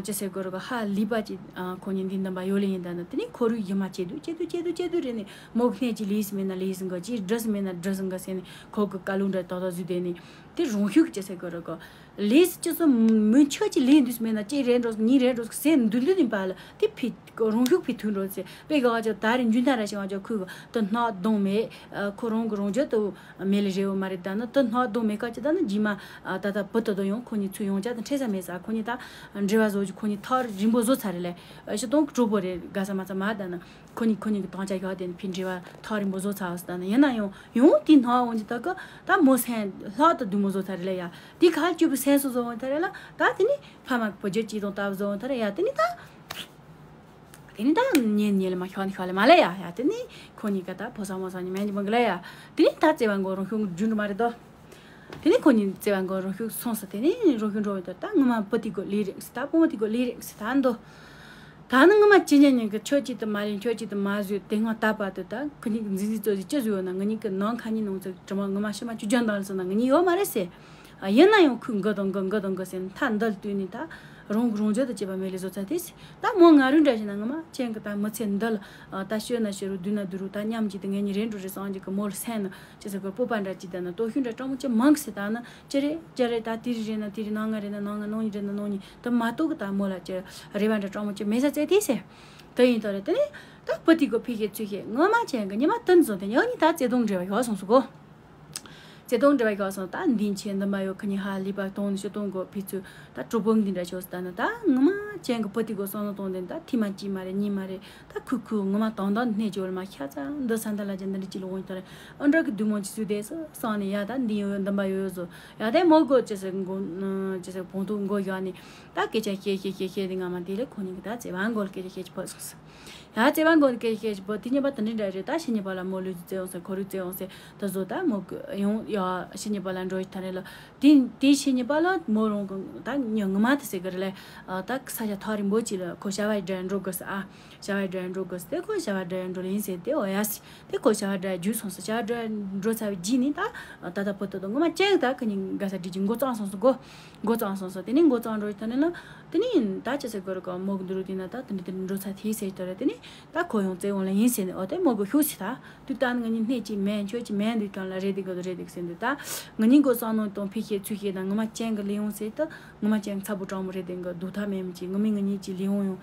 ཅི་ཟེར་དགོས་རེད་གོ། ཧ་ལས་པ་ཅིག་ཁོ་གཉིས་འདི་འདམ་པ་ཡོད་ལེ་ཡིན། ད་ནི་དེ་ནས་ཁོ་རུ་ཡི་མ་བྱེད་དུས་བྱེད་དུས་བྱེད་དུས་བྱེད་དུས་རེད་ནས་མོ་གི་སྣེ་གཅིག་ལས་སུ་མེད་ན་ལས་སུ་འགའ་ཅིག་འགྲོ་སུ་མེད་ན་འགྲོ་སུ་འགའ་ཟེར་ནས་ཁོ་གི་བཀའ་ལུང་འདྲ་ཏག་ཏག་བཟོས་དེ་ནས་དེ་རང་ཤུགས་ཀྱི་ཅི་ཟེར་དགོས་རེད་གོ། ལས་སུ་ཅི་སོ་མི་ཆོས་ཀྱི་ལས་འདུས་སུ་མེད་ན་ཅི་རེད་འགྲོ་སུ་གཉིས་རེད་འགྲོ་སུ་ཟེར་འདུག་འདུག་ནས་པ་ལ་དེ་ཕི་རང་ཤུགས་ཕི་ཐུག་འགྲོ་ཟེར། དཔེ་ག་བ་ཅོ་ད་རེ་འཇུན་ཐང་ར་ཞིག་བ་ཅོ་ཁུ་གི་དུ་སྣག་གདོང་མེད། ཁོ་རང་གི་རང་རྒྱུད་དུ་མེད་ལེ་རེ་བོ་མ་རེད། ད་ནི་དུ་སྣག་གདོང་མེད་ཀ་ཅི་ད་ནི་རྗེས་མ་ད་ལྟ་བུ་དུ་དུ་ཡང་ཁོ་གཉིས་ཚུར་ཡོང་ཅག་དང་འཕྲད་ས་མེད་ས། ཁོ་གཉིས་ད་འབྲེལ་བ་བཟོ་རྒྱུ་ཁོ་གཉིས་ཐག་རིང་པོ་བཟོ་ཚར་རེད་ལེ། ཞི་སྟོང་གི་གྲོགས་པོ་རེད་དགའ་ས་མ་ཚ་མ། ད་ནི་ཁོ་གཉིས་ཁོ་གཉིས་ཀྱི་དང་ཆ་ཡག་དེ་ནི་ཕི་འབྲེལ་བ་ཐག་རིང་པོ་བཟོ་ཚར་ཟེར། ད་ནི་ཡིན་ན་ཡང་ཡང་དེ་སྣག་འོང་ཅི་ད་གི་ད་མོ་སེམས་ལྷག་ཏུ་བདུད་མོ་བཟོ་ཚར་རེད་ལེ་ཡ། དེ་ག་ཅུ་པུ་སེམས་སུ་བཟོ་འོང་ཚར་རེད་ལ། ད་དེ་ནི་ཕ་མ་གི་བུ་རྒྱུད་ཅི་དང་ལྟ་བུ་བཟོ་འོང་ཚར་རེད་ཡ། དེ་ནི་ད། དེ་ནི་ད་ཉན་ཉན་ལ་མ་ཤོག་ནི་ཤོག་ལ་མ་ལ་ཡ། ཡ་དེ་ནི་ཁོ་གཉིས་ཀ་ད་ཕོ་སང་མོ་སང་ཉི་མ་ཉི་མ་གི་ལ་ཡ། དེ་ནི་ད་བརྩེ་བ་མགོ་རང་ཤུགས་རྒྱུན་དུ་མ་རེད་དོ། དེ་ནི་ཁོ་གཉིས་བརྩེ་བ་མགོ་རང་ཤུགས་སོང་ས། དེ་ནི་རང་ཤུགས་འགྲོ་བའི་དོ་ད་ངོ་མ་བུ་དེ་གོ་ལི་རེད་ཟེར། ད་སྤོ་མོ་དེ་གོ་ལི་རེད་ཟེར། ད་འདོ། ད་ནི་ངོ་མ་ཅི་ཉན་ཉན་གི་ཆོས་ཅིག་ཏུ་མ་ལེན་ཆོས་ཅིག་ཏུ་མ་བཟོས། དེ་སྔ་ད་བར་དུ་ད་ཁོ་གཉིས་ཀྱི་འཛིན་འཛིན་རྩོད་རྩོད་ཅི་བཟོས་ཡོད་ན། ང་གཉིས་ཀྱི་ནང་ཁ་ཉིན་ནང་ཚོད་དྲི་མ་ངོ་མ་ཕྱི་མ་བཅུ་བརྒྱ་འདང་ལ་སོང་ན་ང་གཉིས་ཡོད་མ་རེད་ཟེར། ཡིན་ན་ཡང་ཁོས་འགུ་དང་འགུ་འགུ་དང་འགུ་ཟེར་ནས་མཐའ་འདི་ལ་བཏུས་ནས་ད་ རང་གི་རང་རྒྱུད་དུ་སྐྱེས་པ་མེད་ལས་བཟོ་ཚར་ཏེ། ད་མོ་ང་རུ་འདྲ་བྱས་ན་ངོ་མ་ཅན་གི་ད་མི་ཚེ་འདི་ལ་ད་ཤི་ན་ཤི་རུ་སྡུག་ན་སྡུག་རུ་ད་མཉམ་གཅིག་ཏུ་ངེད་གཉིས་རེད་འགྲོ་རེད་སངས་རྒྱས་ཀྱི་མོ་ལ་སེམས་ན་ཅི་ཟེར་གི་སྤོབས་པ་འདྲ་ཅིག་ལྡན་ན་སྟོབས་ཤུགས་འདྲ་སྤྲང་མོ་ཅི་མང་གི་ཟེར། ད་ནི་ཅི་རེད་ཅི་རེད། ད་དེ་རིགས་རེད་ན་དེ་རིགས་ནང་ང་རེད་ན་ནང་ང་ནང་གཉིས་རེད་ན་ནང་གཉིས་ད་མ་གཏོགས་གི་ད་མོ་ལ་ཅི་རེ་བ་འདྲ་སྤྲང་མོ་ཅི་མེད་ས་བཙལ་ཏེ་ཟེར། དེ་ཡིན་ད་རེད། དེ་ནས་ད་བུ་དེ་གི་ཕི་ཤེས་ཚུལ་ཤེས་ངོ་མ་ཅན་གི་ཉི་མ་བདུན་ཙམ་དེ་ཉག་ཉི་ད་བརྩེ་དུང་འབྲེལ་བ་ཡོད་སོང་སུ་གོ། བརྩེ་དུང་འབྲེལ་བ་ཡོད་སོང་། ད་འདི་ཆེ་འདི་མ་ཡོད་ཁ་ཉི་ཧ་ལི་པ་གཏོང་ནི་ཤི་གཏོང་གོ་ཕི་ཚུ་ད་གྲོགས་པོ་འདི་འདྲ་ཆོག་སུ་ད་ནི་ད་ངོ་མ་ཅན་གི་བུ་དེ་གི་བསམ་བློ་གཏོང་དེ་ད་ཐི་མ་གཅིག་མ་རེད་གཉིས་མ་རེད། ད་ཁུ་ཁུ་ངོ་མ་དང་དང་སྣེ་ཅོལ་མ་ཤ་ཚ་འདི་ས་འདི་ལ་ཅན་འདི་འདྲ་ཅི་ལ་འོང་ད་རེད། ཨ་འདྲ་གི་སྡུག་མོ་ཅི་སུ་དེ་སུ་སང་ནི་ཡ་ད་འདི་ཡོད་ཡོད་འདི་མ་ཡོད་ཡོད་བཟོ་ཡ་ད་མོ་གོ་ཅི་ཟེར་མགོ་ཅི་ཟེར་བོང་ཐུག་མགོ་ཡོད་ནི། ད་སྐད་ཆ་བཤད་བཤད་བཤད་བཤད་དེ་ང་མ་དེ་ལས་ཁོ་གཉིས་ཀྱི་ད་བརྩེ་བ་མགོ་ལ་སྐད་ཆ་བཤད་ཀྱི་བུད་སོང་ཟེར། ཡ་བརྩེ་བ་མགོ་ལ་སྐད་ཆ་བཤད་ཀྱི་བུད་དེ་གཉིས་པ་དེ་འདྲ་འདྲ་རེད། ད་ཕྱི་གཉིས་པ་ལ་མོ་ལུས་རྩེ་འོང་ཟེར་ཁོ་རུ་རྩེ་འོང་ཟེར་ད་བཟོ་ད་མོ་གི་ཡོང་ཡ་ཕྱི་གཉིས་པ་ལ་འགྲོ་ཡི་ཐ་རེ་ལ། དེ་དེ་ཕྱི་གཉིས་པ་ལ་མོ་རང་གི་ད་ཉི་ངུ་མ་དེ་ཟེར་གི་རེད་ལས། ད་ས་ཆ་ཐག་རིང་པོ་ཅིག་ལ་ཁོ་བྱ་བ་འདྲ་འགྲོ་དགོས་ཟེར་ཨ། བྱ་བ་འདྲ་འགྲོ་དགོས་ཟེར་ཁོ་བྱ་བ་འདྲ་འགྲོ་ལེན་ཟེར་དེ་འོ་ཡ་ཟེར། དེ་ཁོ་བྱ་བ་འདྲ་རྒྱུགས་སོང་ཟེར། བྱ་བ་འདྲ་འགྲོ་ཚར་བའི་རྗེས་ནས་ད་ད་ལྟ་བུ་ཏོ་ཏོ་ངོ་མ་ཅན་ད་ཁ་ཉིན་དགའ་ས་བྲིས་ཀྱི་མགོ་གཙང་སོང་སོང་གོ། མགོ་གཙང་སོང་སོང་། དེ་ནས་མགོ་གཙང་འགྲོ་ཡི་ཐ་ནས་ན་དེ་ནས་ད་ཅི་ཟེར་དགོས་རེད་གོ། མོ་གི་འདི་རུ་དེ་ན་ད་དེ་འདྲ་དེ་འདྲ་འགྲོ་ཚར་དེ་ཟེར་ཡི་ཐ་རེད། དེ་ནས་ད་ཁོ་ཡོང་རྩེ་འོང་ལ་ཡིན་ཟེར་ནས་འོ་དེ་མོ་གི་ཤུགས་སི་ད་དུས་ད་ང་གཉིས་སྣེ་གཅིག་མེད་ཆོས་གཅིག་མེད་འདུག་ཀྱང་ལ་རེད་དེ་གོ་རེད་དེ་ཟེར་འདུག་ད་ང་གཉིས་མགོ་གཙང་ནོ་དང་ཕི་ཤེས་ཚུལ་ཤེས་དང་ངོ་མ་ཅན་གི་ལས་ཡོང་ཟེར་ད་ངོ་མ་ཅན་ཚ་པོ་གྲང་མོ་རེད་དེ་གོ་སྡུག་ཐབས་མེད་མི་གཅིག་ངོ་མི་ང་གཉིས་གཅིག་ལས་ཡོང་ཡོང་།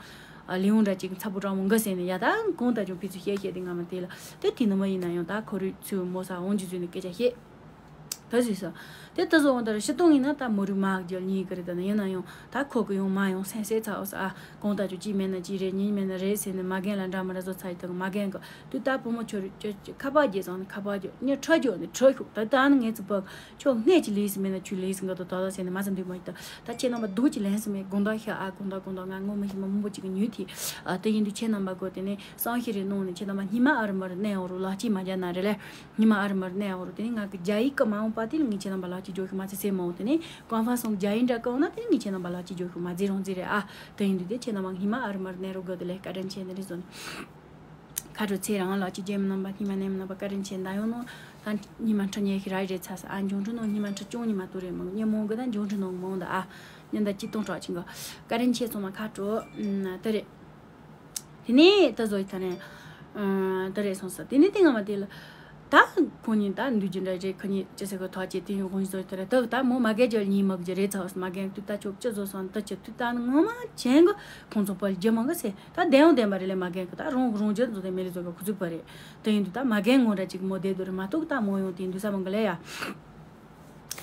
ཨ་ལི་འོང་འདྲ་ཅིག་ཚ་པོ་གྲང་མོ་འགའ་ཟེར་ནས་ཡ་ད་གང་ལྟར་ཀྱང་ཕི་ཚུལ་བཤད་བཤད་དེ་ང་མ་དེ་ལ་དེ་དེ་ནི་མ་ཡིན་ན་ཡང་ད་ཁོ་རུ་ཚུལ་མོ་ས་འོང་རྒྱུ་ཚུལ་ནི་སྐད་ཆ་བཤད། ད་ཟིག་ས། དེ་ད་བཟོ་འོང་ད་ར་ཤི་སྟོང་ཡིན་ན་ད་མོ་རུ་མ་རྒྱལ་ཉིད་གི་རེད། ད་ནི་ཡིན་ན་ཡང་ད་ཁོ་གི་ཡོང་མ་ཡོང་སེམས་སེ་ཚ་འོ་ས་ཨ་གང་ལྟར་ཀྱང་གཅིག་མེད་ན་གཅིག་རེད་གཉིས་མེད་ན་རེད་ཟེར་ནས་མ་རྒན་ལ་འདྲ་མ་ར་བཟོ་ཚ་ཡི་ད་མ་རྒན་གི་དུས་ད་བུ་མོ་ཁྱོད་རུ་ཁ་པར་རྒྱག་ཙང་ནི་ཁ་པར་རྒྱག་ཉི་ཁྲ་རྒྱག་ནི་ཁྲ་ཤོག་ད་ད་ནི་ངས་ཚུ་བབ། ཁྱོད་སྣེ་གཅིག་ལས་སུ་མེད་ན་ཁྱོད་ལས་སུ་འགའ་དོ་ད་ད་ཟེར་ནས་མ་ཟ་འདུག་མ་ཡིན་ད། ད་ཁྱེད་རྣམ་པ་སྡུག་ཅིག་ལན་སུ་མེད་དགོང་དག་ཤ་ཨ་དགོང་དག་དགོང་དག་ང་ངོ་མི་ཤེས་མ་མང་པོ་ཅིག་གི་ཉུལ་ཐི། ཨ་དེ་ཡིན་དུས་ཁྱེད་རྣམ་པ་གོ་དེ་ནས་སང་ཤི་རེ་གནང་ནས་ཁྱེད་རྣམ་པ་སྙིང་མ་ཨ་རུ་མ་རུ་གནས་འོང་རུ་ལག་ཅིག་མ་རྒྱ་ན་རེ་ལས་སྙིང་མ་ཨ་རུ་མ་རུ་གནས་འོང་རུ་དེ་ནས་ང་གི་རྒྱ་ཡིག་གི་མ་འོང་པ་དེ་ནས་ངས་ཁྱེད་རྣམ་པ་ལག་ཅིག་འཇོག་ཤུགས་མ་ཚེ་སེ་མ་འོང་དེ་ནས་གང་ཕ་སོང་རྒྱ་ཡིག་འདྲ་གང་ན་དེ་ནས་ངས་ཁྱེད་རྣམ་པ་ལག་ཅིག་འཇོག་ཤུགས་མ་རྫི་རང་རྫི་རེད་ཨ། དེ་ཡིན་དུས་དེ་ཁྱེད་རྣམ་པ་སྙིང་མ་ཨ་རུ་མ་རུ་གནས་རུ་དགོས་དེ་ལས་བཀའ་དྲིན་ཆེ་འདི་རེ་བཟོ་ནས། ཁ་དྲོ་ཚེ་རང་ལགས་ཀྱི་རྗེས་མི་རྣམ་པ་སྙིང་མ་ནས་མི་རྣམ་པ་བཀའ་དྲིན་ཆེ་འདའ་ཡོང་ནོ། ད་ཉི་མ་ཁྲི་ཉེ་ཤི་ར་རེ་ཚ་ས་ཨ་འབྱུང་ཁྲི་ནོ་ཉི་མ་ཁྲི་ཅུང་ཉི་མ་ཏུ་རེ་མང་ཉེ་མོང་གི་ད་འབྱུང་ཁྲི་ནོ་མང་ད་ཨ། ཉི་ཟླ་གཅིག་སྟོང་གྲགས་ཆིང་གི་བཀའ་དྲིན་ཆེ་ཚང་མ་ཁ་དྲོ་ད་རེ། དེ་ནས་ད་བཟོ་ཡི་ད་རེ། ད་རེ་སོང་ས་དེ་ནས་དེ་ང་མ་དེ་ལ། ད་ཁོ་གཉིས་ད་འདུས་རྒྱུ་འདྲ་རེད་ཁོ་གཉིས་ཅི་ཟེར་གི་ཐག་བཅད་དེ་ཡོང་ཁོང་གཉིས་བཟོ་ཡི་ད་རེ་ད་ད་མོ་མ་རྒན་རྒྱལ་གཉིས་མ་གི་རེད་ཚ་བ་ས་མ་རྒན་དུ་ད་ཆོག་ཅི་བཟོ་སོང་ད་ཆེ་དུ་ད་ངོ་མ་ཆེན་གི་ཁོང་ཚོ་པར་རྒྱུ་མང་གི་ཟེར། ད་བདེན་ཡང་བདེན་པ་རེད་ལས་མ་རྒན་གི་ད་རང་གི་རང་རྒྱུད་བཟོ་དེ་མེད་ལས་བཟོ་གི་ཁུ་ཚུགས་པ་རེད། དེ་ཡིན་དུས་ད་མ་རྒན་ངོ་འདྲ་ཅིག་མོ་བསྡད་དུ་རེད་མ་གཏོགས་ད་མོ་ཡོང་དེ་འདུས་ས་མང་གི་ལས་ཡ།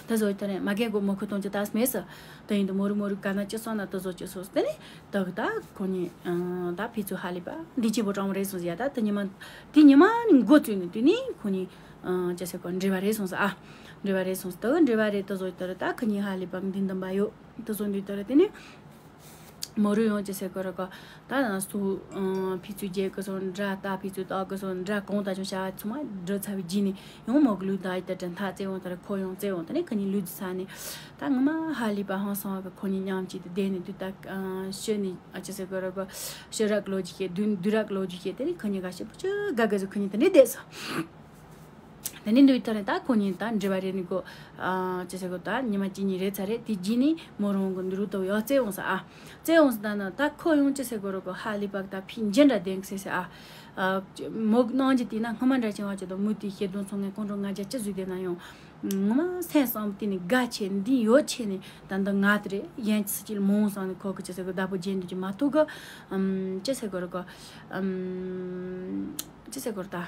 ད་བཟོ་ཡི་ད་རེད་མ་རྒན་གོ་མོ་ཁུ་གཏོང་ཅི་ད་སྨྲས་སི། དེ་ཡིན་དུས་མོ་རུ་མོ་རུ་ག་ན་ཅི་སོང་ན་ད་བཟོ་ཅི་སོང་དེ་ནི་ད་གི་ད་ཁོ་གཉིས་ད་ཕི་ཚུ་ཧ་ལས་པ་འདི་ཆེན་པོ་གྲང་མོ་རེད་སོང་ཟི་ཡ་ད་དེ་ཉི་མ་དེ་ཉི་མ་ནི་འགོ་བཙུགས་ནས་དེ་ནི་ཁོ་གཉིས་ཅི་ཟེར་གོ་འབྲེལ་བ་རེད་སོང་ཟི་ཨ། འབྲེལ་བ་རེད་སོང་ཟི་ད་གི་འབྲེལ་བ་རེད་ད་བཟོ་ཡི་ད་རེད་ད་ཁོ་གཉིས་ཧ་ལས་པ་འདི་འདི་འབའ་ཡོད་ད་བཟོ་འདི་ད་རེད་དེ་ནི། མོ་རུ་ཡོང་ཅི་ཟེར་གོ་ར་གོ། ད་ན་སུ་ཕི་ཚུ་རྒྱལ་གི་སོང་འདྲ་ད་ཕི་ཚུ་ད་གི་སོང་འདྲ་གོང་ད་ཅུང་བྱ་བ་ཚང་མ་འགྲོ་ཚར་བའི་རྗེས་ནས་ཡང་མོ་གི་ལུས་ད་ཡི་ད་དྲན་ཐག་བཙལ་འོང་ད་ར་ཁོ་ཡོང་བཙལ་འོང་ད་ནི་ཁ་ཉིན་ལུས་ཚ་ནས་ད་ངོ་མ་ཧ་ལས་པ་ཧང་སང་གི་ཁོ་གཉིས་མཉམ་གཅིག་ཏུ་བསྡད་ནས་དུས་ད་ཤི་ནས་ཨ་ཅི་ཟེར་གོ་ར་གོ་ཤི་རག་ལོ་རྒྱུས་བཤད་དུས་དུས་རག་ལོ་རྒྱུས་བཤད་དེ་ནི་ཁ་ཉིན་ག་ཤི་བུ་ཆུ་དགའ་དགའ་ཟིག་ཁ་ཉིན་ད་ནི་བསྡད་སོང་། དེ་ནས་འདུག་ཐ་རེ་ད་ཁོ་གཉིས་ད་འབྲེལ་བ་རེད་ནི་གོ། ཅི་ཟེར་གོ་ད་ཉི་མ་གཅིག་གཉིས་རེད་ཚ་རེད་དེ་རྗེས་ནས་མོ་རང་གི་འདི་རུ་ཏོ་ཡག་བཙལ་འོང་ས་ཨ། བཙལ་འོང་ས་ད་ན་ད་ཁོ་ཡང་ཅི་ཟེར་གོ་རོ་གོ་ཧ་ལི་པག་ད་ཕི་འཇི་འདྲ་ལྡན་གི་ཟེར་ཟེར་ཨ། མོ་གནང་རྒྱུ་དེ་ན་སྔ་མ་འདྲ་ཅན་བ་ཅི་དང་མུ་དེ་ཤེས་དོན་ཚོང་ངན་ཀོང་ཀྲོང་ང་རྒྱ་ཅི་བཟོས་དེ་ན་ཡང་། ངོ་མ་སེམས་བསམ་དེ་ནི་དགའ་ཆེ་འདི་ཡོད་ཆེ་ནི་ད་འདི་ང་དེ་རེད་ཡན་ཆི་ཅི་ལ་མོ་སང་ནི་ཁོ་གི་ཅི་ཟེར་གོ་བདག་པོ་རྒྱན་འདུག་ཅི་མ་ཐུག་གི། ཅི་ཟེར་གོ་རོ་གོ། ཅི་ཟེར་གོ་རོ་ད།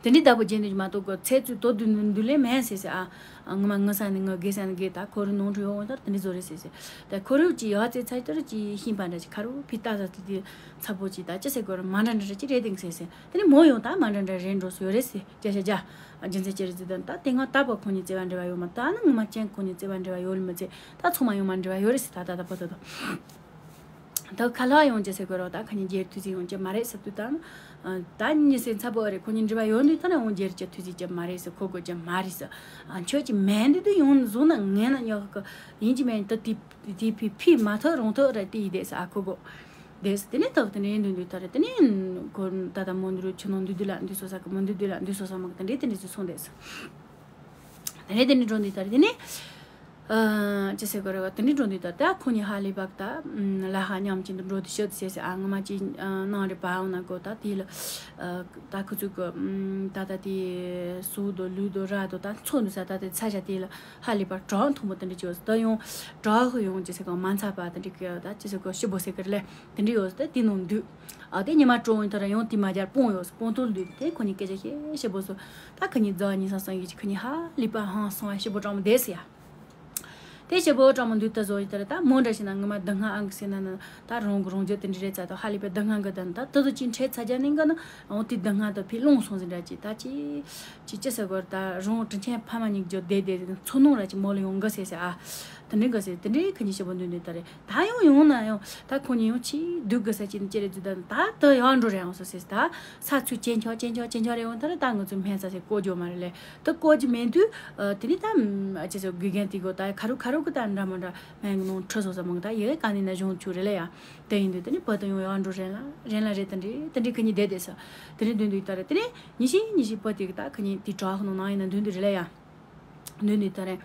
དེ་འདྲའི་བདག་པོ་རྒྱན་དུ་མ་གཏོགས་གོ་ཚེ་བཙུན་དོ་བདུན་འདུ་ལེ་མེན་ཟེར་ཟེར་ཨ། ངོ་མ་ངུ་ས་ནི་ངུ་དགེ་ས་ནི་དགེ་ད་ཁོ་རུ་ནོར་འཁྲུལ་ཡོང་ད་དེ་འདྲའི་བཟོ་རེད་ཟེར་ཟེར། ད་ཁོ་རུ་ཅི་ཡག་ཚེ་ཚ་ཅི་རུ་ཅི་ཤིང་པ་འདྲ་ཅི་ཁ་རུ་ཕི་ཏ་ས་དེ་དེ་ཚ་པོ་ཅི་ད་ཅི་ཟེར་གོ་རུ་མ་འདྲ་འདྲ་ཅི་རེད་དེང་ཟེར་ཟེར། དེ་ནི་མོ་ཡོང་ད་མ་འདྲ་འདྲ་རེད་འགྲོ་སོ་ཡོད་རེད་ཟེར་རྒྱ་ཤ་རྒྱ། རྒྱུ་མཚན་ཅི་རེད་ཟེར་ད་ད་དེ་སྔ་ད་པ་ཁོ་གཉིས་བརྩེ་བ་འབྲེལ་བ་ཡོད་མ་ད་ནི་ངོ་མ་ཅན་ཁོ་གཉིས་བརྩེ་བ་འབྲེལ་བ་ཡོད་ལ་མི་ཚེ་ད་ཚང་མ་ཡོང་མ་འབྲེལ་བ་ཡོད་རེད་ཟེར་ད་ད་ད་པ་ད་ད། ད་ཁ་ལག་ཡོང་ཅེས་ཟེར་དགོས་རོགས་ད་ཁ་ཉིན་རྒྱལ་དུས་ཚིགས་ཡོང་ཅེས་མ་རེད་ཟེར་དུས་ད་ནི། ད་ཉི་སེ་ཚ་པོ་རེད་ཁོ་གཉིས་འབྲེལ་བ་ཡོད་དུས་ད་ནི་འོང་རྒྱལ་ཅེས་དུས་ཚིགས་ཅེས་མ་རེད་ཟེར་ཁོ་དགོས་ཅེས་མ་རེད་ཟེར། ཁྱོད་ཀྱི་མེད་འདི་དུས་ཡོང་བཟུང་ན་ངན་ན་ཉོག་གི་ཡིན་གྱི་མེད་ད་དེ་དེ་ཕི་ཕི་མ་ཐག་རོང་ཐག་རེད་དེ་ཡི་དེ་ཟེར་ཨ་ཁོ་དགོས། དེ་ཟེར་དེ་ནས་ཐག་དེ་ནས་འདུན་དུས་ད་རེད་དེ་ནས་ཁོ་ད་ད་མོ་འདི་རུ་ཆུ་ནང་འདུས་དུས་ལ་འདུས་སོ་ས་གི་མོ་འདུས་དུས་ལ་འདུས་སོ་ས་མ་གི་དེ་འདྲས་དེ་འདྲས་སུ་སོང་དེ་ཟེར། དེ་ནས་དེ་ནས་འགྲོ་འདི་ད་རེད་དེ་ནས། ཨ། ཅི་ཟེར་དགོས་རེད་བ། དེ་འདྲའི་འགྲོ་དུས་ད་ལྟ་ཁོ་གཉིས་ཧ་ལས་པ་ད་ལ་ཧ་མཉམ་གཅིག་ཏུ་འགྲོ་དུས་ཤི་དུས་ཟེར་ཟེར། ཨ། ངོ་མ་གཅིག་ནང་རེ་བ་འོང་ན་གོ། ད་དེ་ལ་ད་ཁོ་ཚོས་གོ། ད་ད་དེ་སུ་དོ་ལུས་དོ་ར་དོ་ད་འཚོ་འདུག་ས། ད་དེ་ཚ་ཞག་དེ་ལ་ཧ་ལས་པ་བྲག་མཐོན་པོ་དེ་འདྲ་ཅིག་ཡོད་ས། ད་ཡང་བྲག་ཡང་ཅི་ཟེར་གོ་མ་འཚབ་པ་དེ་འདྲའི་གི་ད་ཅི་ཟེར་གོ་ཞིབ་པོ་ཟེར་གི་རེད་ལེ། དེ་འདྲ་ཡོད་ས། ད་དེ་ནང་འདུག་ཨ། དེ་ཉི་མ་དྲོ་ཡོང་དུས་ར་ཡང་དེ་མ་རྒྱབ་སྤོང་ཡོད་ས། སྤོང་ཐུབ་འདུག་དེ་ཁོ་གཉིས་སྐད་ཆ་བཤད་ཞིབ་པོ་སོ། ད་ཁོ་གཉིས་རྫ་གཉིས་སང་སང་ཡིན་གྱི་ཁོ་གཉིས་ཧ་ལས་པ་ཧང་སང་བ་ཞིབ་པོ་དྲང་མོ་བསྡད་ས་ཡ། དེ་ཞིབ་པོ་དྲང་མོ་འདུག་ད་བཟོ་ཡི་ད་ར་ད་མོ་འདྲ་ཞིག་ན་ངོ་མ་སྡུག་བསྔལ་ཨང་གི་ཟེར་ན་ན་ད་རང་གི་རང་རྒྱུད་དེ་འདྲ་རེད་ཚ། ད་ཧ་ལས་པའི་སྡུག་བསྔལ་གི་ད་ད་ད་དུ་ཅི་འཕྲད་ཚ་རྒྱ་ནི་འགའ་ན་འོ་དེ་སྡུག་བསྔལ་ད་ཕི་ལོང་སོང་ཟིན་འདྲ་ཅི་ད་ཅི་ཅི་ཅི་ཟེར་གོ་ད་རང་དྲིན་ཆེན་ཕ་མ་གཉིས་ཀྱི་བསྡད་བསྡད་འཚོ་ནོ་ར་ཅི་མོ་ལ་ཡོང་གི་ཟེར་ཟེར། ཨ། དེ་འདྲའི་གི་ཟེར། དེ་འདྲའི་ཁོ་གཉིས་ཞིབ་པོ་འདུག་འདུག་ད་རེད། ད་ཡོང་ཡོང་ན་ཡང་ད་ཁོ་གཉིས་ཡང་ཆེས་སྡུག་གི་ས་ཅི་ནི་ཅི་རེད་འདུག་ད་ད་ད་ཡང་འགྲོ་རེ་ཡོང་སོ་ཟེར། ད་ས་ཚུར་ཅན་ཆོག་ཅན་ཆོག་ཅན་ཆོག་རེ་ཡོང་ད་ར་ད་ང་ཚོ་སྨན་རྩ་ཟེར་བཀོལ་རྒྱུ་མ་རེད་ལེ། ད་བཀོལ་རྒྱུ་མེད་དུས་ཨ། དེ་ནི་ད་ཨ་ཅི་ཟེར་དགེ་རྒན་དེ་གོ་ད་ཁ་རུ་ཁ་རུ་གི་ད་འདྲ་མ་འདྲ་སྨན་གི་ནང་ཁྲིད་སོ་ས་མང་ད་ཡེ་ག་ནི་ན་གཞུང་ཆུ་རེད་ལེ་ཡ། དེ་ཡིན་དུས་དེ་ནི་བུ་ད་ཡང་ཡང་འགྲོ་རེ་ལ་རེ་ལ་རེད། དེ་འདྲའི་དེ་འདྲའི་ཁོ་གཉིས་བསྡད་བསྡད་ས། དེ་ནི་འདུག་འདུག་ད་རེད། དེ་ནི་ཉི་ཤི་ཉི་ཤི་བུ་དེ་གི་ད་ཁོ་གཉིས་དེ་བྲག་ནང་ནང་ཡིན་ན་འདུག་འདུག་རེད་ལེ་ཡ། འདུག་འདུག་ད་རེད།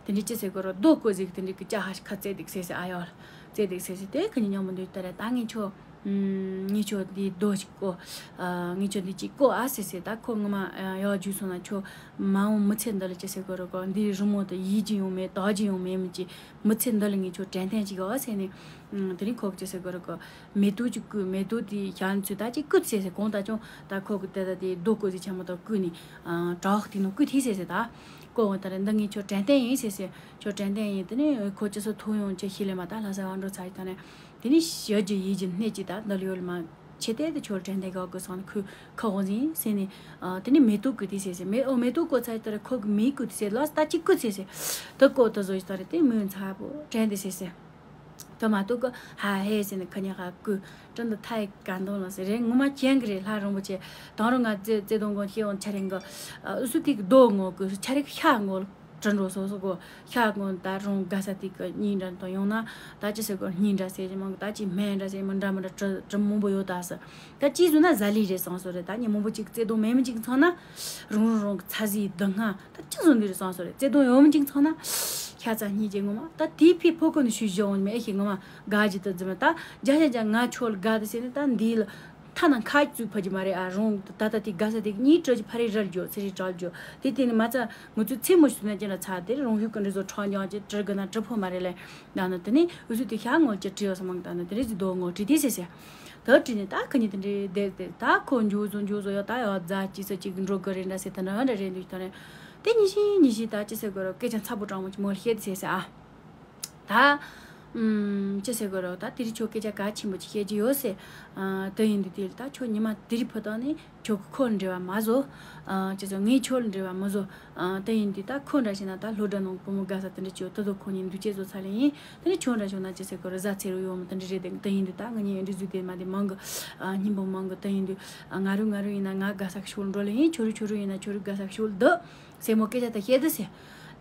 དེ་འདྲའི་ཅི་ཟེར་དགོས་རོ་རྡོ་བརྐོས་ཟིག་དེ་འདྲའི་གི་ཅ་ཧ་ཤི་ཁ་བཙལ་འདུག་ཟེར་ཟེར། ཨ་ཡོ་ལ་བཙལ་འདུག་ཟེར་ཟེར། དེ་ཁོ་གཉིས་མཉམ་པོ་འདུག་ད་རེད། ད་ངས་ཁྱོད་ངས་ཁྱོད་འདི་རྡོ་ཞིག་བརྐོ། ཨ། ངས་ཁྱོད་འདི་ཅིག་བརྐོ་ཨ་ཟེར་ཟེར། ད་ཁོ་ངོ་མ་ཡག་རྒྱུགས་སོང་ན་ཁྱོད་མ་འོངས་མི་ཚེ་འདི་ལ་ཅི་ཟེར་དགོས་རོ་གོ་འདི་རི་མོ་དེ་ཡིད་ཀྱི་ཡོང་མེད་དག་ཀྱི་ཡོང་མེད་མི་ཅི་མི་ཚེ་འདི་ལ་ངས་ཁྱོད་དྲན་རྟེན་ཅིག་ཨ་ཟེར་ནས། ཨ། དེ་རིང་ཁོ་གི་ཅི་ཟེར་དགོས་རོ་གོ་མེ་ཏོག་ཅིག་བརྐོས། མེ་ཏོག་དེ་ཞལ་ནས་ཚུར་ད་ཅིག་བརྐོས་ཟེར་ཟེར། གོང་ད་ཅུང་ད་ཁོ་གི་དེ་ད་དེ་རྡོ་བརྐོས་ཟིག་ཆེན་མོ་ད་བརྐོས་ནས། ཨ། བྲག་དེ་ནང་བརྐོས་ཐིག་ཟེར་ཟེར། ད་བརྐོ་འོང་ད་རེད། འདི་ངས་ཁྱོད་དྲན་རྟེན་ཡིན་ཟེར་ཟེར། ཁྱོད་དྲན་རྟེན་ཡིན། དེ་ནས་ཁོ་ཅི་སོ་ཐུག་ཡོང་ཅི་ཤི་ལེ་མ་ད་ལྷ་ས་བ་འགྲོ་ཚར་ཡི་ད་ནས། དེ་ནས་ཞི་རྒྱུ་ཡིད་ཀྱི་སྣེ་གཅིག་ད་འདི་ལ་ཡོད་ལ་མ། ཆེ་དེ་དེ་ཁྱོད་དྲན་རྟེན་ག་གི་སོང་ཁོས་ཁ་འོང་ཟིན་ཟེར་ནས། ཨ། དེ་ནས་མེ་ཏོག་བརྐོས་ཐིག་ཟེར་ཟེར། མེ་ཨོ་མེ་ཏོག་བརྐོས་ཚར་ཡི་ད་རེད། ཁོ་གི་མིག་བརྐོས་ཐིག་ཟེར་ལ་ད་ཅིག་བརྐོས་ཟེར་ཟེར། ད་བརྐོ་ད་བཟོ་ཡི་ད་རེད། དེ་མོས་ཚ་པོ་དྲན་དེ་ཟེར་ཟེར། དེ་མ་གཏོགས་ཀི་ཧ་ཧེ་ཟེར་ནས་ཁ་ཉག་ཁ་ཀུ་ཀྲིན་དུ་ཐའི་ག་འདོང་ལ་ཟེར་རེད། ངོ་མ་ཅན་གི་རེད། ལྷ་རིན་པོ་ཆེ་དང་རུ་ང་བརྩེ་བརྩེ་དུང་གོང་ཁྱེད་འོང་ཆ་རེ་གི་ཨུ་སུ་ཏི་གི་རྡོ་ངོ་གི་ཆ་རེ་གི་ཤ་ངོ་ཀྲིན་རོ་སོ་སོ་གོ་ཤ་ངོ་ད་རུང་དགའ་ས་ཏི་གི་གཉིས་འདྲ་དང་ཡོང་ན་ད་ཅི་ཟེར་གོ་གཉིས་འདྲ་ཟེར་གི་མང་གི་ད་ཅི་སྨན་འདྲ་ཟེར་མི་འདྲ་མི་འདྲ་གྲི་གྲི་མང་པོ་ཡོད་ད་ཟེར། ད་ཅི་བཟོ་ན་ཟ་ལི་རེད་བསམ་སོ་རེད། ད་ཉི་མང་པོ་ཅིག་བརྩེ་དུང་མེད་མི་ཅིག་ཚང་ན་རུང་རུང་རུང་གི་ཚ་ཟིག་སྡུག་བསྔལ། ད་ཅི་བཟོ་འདི་རེད་བསམ་སོ་རེད། བརྩེ་དུང་ཡོད་མི་ཅིག་ཚང་ན། ཤ་ཚ་སྙིང་རྗེ་ངོ་མ་ད་དེའི་ཕི་ཕོ་ཀུན་ནས་ཞུས་བཞག་འོང་མེད་ཨེ་ཤེས་ངོ་མ་དགའ་ཇི་ལྟར་འཛིན་མ་ད་རྒྱ་ཞ་རྒྱ་ང་ཆོ་ལ་དགའ་ད་ཟེར་ནས་ད་འདི་ལ་ཐ་ན་ཁ་བཙུགས་ཕ་གི་མ་རེད། ཨ་རུང་ད་ད་དེ་དགའ་ས་དེ་གཉིས་སྤྲོད་ཀྱི་ཕ་རེད་རལ་རྒྱུ་ཚེ་རེ་གྲལ་རྒྱུ་དེ་དེ་ནི་མ་ཚ་ངུ་ཚོ་ཚེ་མོ་ཞུ་ན་ཅི་ན་ཚ་དེ་རུང་ཧུ་ཀུན་རེ་བཟོ་ཁྲག་འཇང་ཅི་དྲི་གི་ན་དྲི་ཕོ་མ་རེད་ལེ། ད་ནི་དེ་ནི་འུ་ཚོ་དེ་ཤ་ངོ་ཅི་དྲི་ཡོད་ས་མང་ད་ནི་དེ་རེ་ཟི་རྡོ་ངོ་དྲི་དེ་ཟེར་ཟེར། ད་དྲིས་ནས་ད་ཁ་ཉིན་དེ་འདྲའི་བསྡད་དེ་ད་ཁོ་མཇུག་བཟུང་མཇུག་བཟུང་ཡོད་ད་ཡོད་རྫ་ཅི་ས་ཅིག་འགྲོ་གི་རེད་འདྲ་ཟེར་ད་འདྲ་འདྲ་རེད་འདུག་ད་རེད། དེ་ཉི་ཤི་ཉི་ཤི་ད་ཅི་ཟེར་དགོས་རོ་སྐད་ཆ་ཚ་པོ་དྲང་མོ་ཅི་མོ་བཤད་དེ་ཟེར་ཟེར་ཨ། ད་ཨུམ་ཅི་ཟེར་དགོས་རོ་ད་དེ་རིང་ཁྱོད་སྐད་ཆ་གལ་ཆེན་པོ་ཅིག་བཤད་ཀྱི་ཡོད་ཟེར། ཨ་དེ་ཡིན་དུས་དེ་ལ་ད་ཁྱོད་ཉི་མ་དེ་རིང་བུ་དང་ནི་ཁྱོད་ཀྱི་ཁོ་འབྲེལ་བ་མ་བཟོ། ཨ་ཅི་ཟེར་ངས་ཁྱོད་ལ་འབྲེལ་བ་མ་བཟོ། ཨ་དེ་ཡིན་དུས་ད་ཁོ་འདྲ་ཞིག་ན་ད་སློབ་གྲྭ་ནང་བུ་མོ་དགའ་ས་དེ་འདྲ་ཅིག་ཡོད་དེ་ཚོ་ཁོ་གཉིས་འདུག་ཅེས་བཟོ་ཚར་ལེ་ཡིན། དེ་ནས་ཁྱོད་འདྲ་བྱུང་ན་ཅི་ཟེར་དགོས་རེད། བཟའ་ཚེ་རུ་ཡོང་མི་དེ་འདྲ་རེད་དེ་དེ་ཡིན་དུས་ད་ང་གཉིས་འདྲ་བཟོས་དེ་མ་དེ་མང་གི། ཨ་སྙིང་པོ་མང་གི་དེ་ཡིན་དུས། ཨ་ང་རུ་ང་རུ་ཡིན་ན་ང་དགའ་ས་གི་ཤུལ་འགྲོ་ལེ་ཡིན། ཁྱོད་རུ་ཁྱོད་རུ་ཡིན་ན་ཁྱོད་རུ་དགའ་ས་གི་ཤུལ་འདུག་སེ་མོ་སྐད་ཆ་དེ་བཤད་དེ་ཟེར།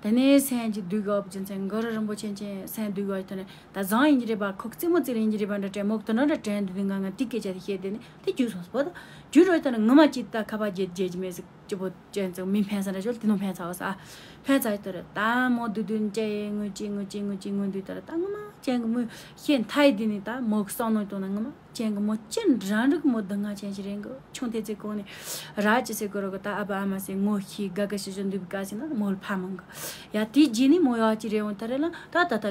དེ་ནས་སེམས་ཀྱི་སྡུག་ག་བ་ཅན་ཚེ་མགོ་རུ་རིན་པོ་ཆེན་ཆེན་སེམས་སྡུག་ག་བ་དེ་ནས་ད་བཟང་ཡིན་གྱི་རེད་པ། ཁོ་རྩེད་མོ་རྩེ་ལེ་ཡིན་གྱི་རེད་པ་འདྲ་དྲན་མོ་དེ་འདྲ་འདྲ་དྲན་དུས་ང་ང་དེ་སྐད་ཆ་དེ་བཤད་དེ་ནས་དེ་རྒྱུ་སོང་སྤོ་ད་རྒྱུ་རོ་དེ་ནས་ངུ་མ་ཅི་ད་ཁ་པ་རྒྱལ་རྒྱལ་གྱི་མེད་ཟིག་སྐྱིད་པོ་ཅན་ཚོ་མི་ཕན་ས་འདྲ་ཤོར་དེ་ནོ་ཕན་ཚ་བ་ས། ཕན་ཚ་ཡི་དོ་རེད། ད་མོ་དུ་དུ་ཅེ་ངུ་ཅི་ངུ་ཅི་ངུ་ཅི་ངུ་དུ་དོ་རེད། ད་ངུ་མ་ཅན་གི་མོ་ཤེས་མཐའ་ཡི་དུ་ནི་ད་མོ་གི་བསམ་ནོ་དོ་ན་ངུ་མ་ཅན་གི་མོ་ཅི་འདྲ་འདྲ་གི་མོ་སྡུག་བསྔལ་ཅན་ཞིག་རེད་གི། ཆུང་དེ་ཚེ་གོང་ནས་ར་ཅི་ཟེར་གི་རོ་གི་ད་ཨ་ཕ་ཨ་མ་སེ་ངོ་ཤེས་དགའ་དགའ་ཞི་ཞི་འདུག་ག་ཟེར་ན་མོ་ལ་ཕ་མང་གི། ཡ་དེ་རྗེས་ནི་མོ་ཡག་ཅི་རེད་འོང་ད་རེད་ལ་ད་ད་ད་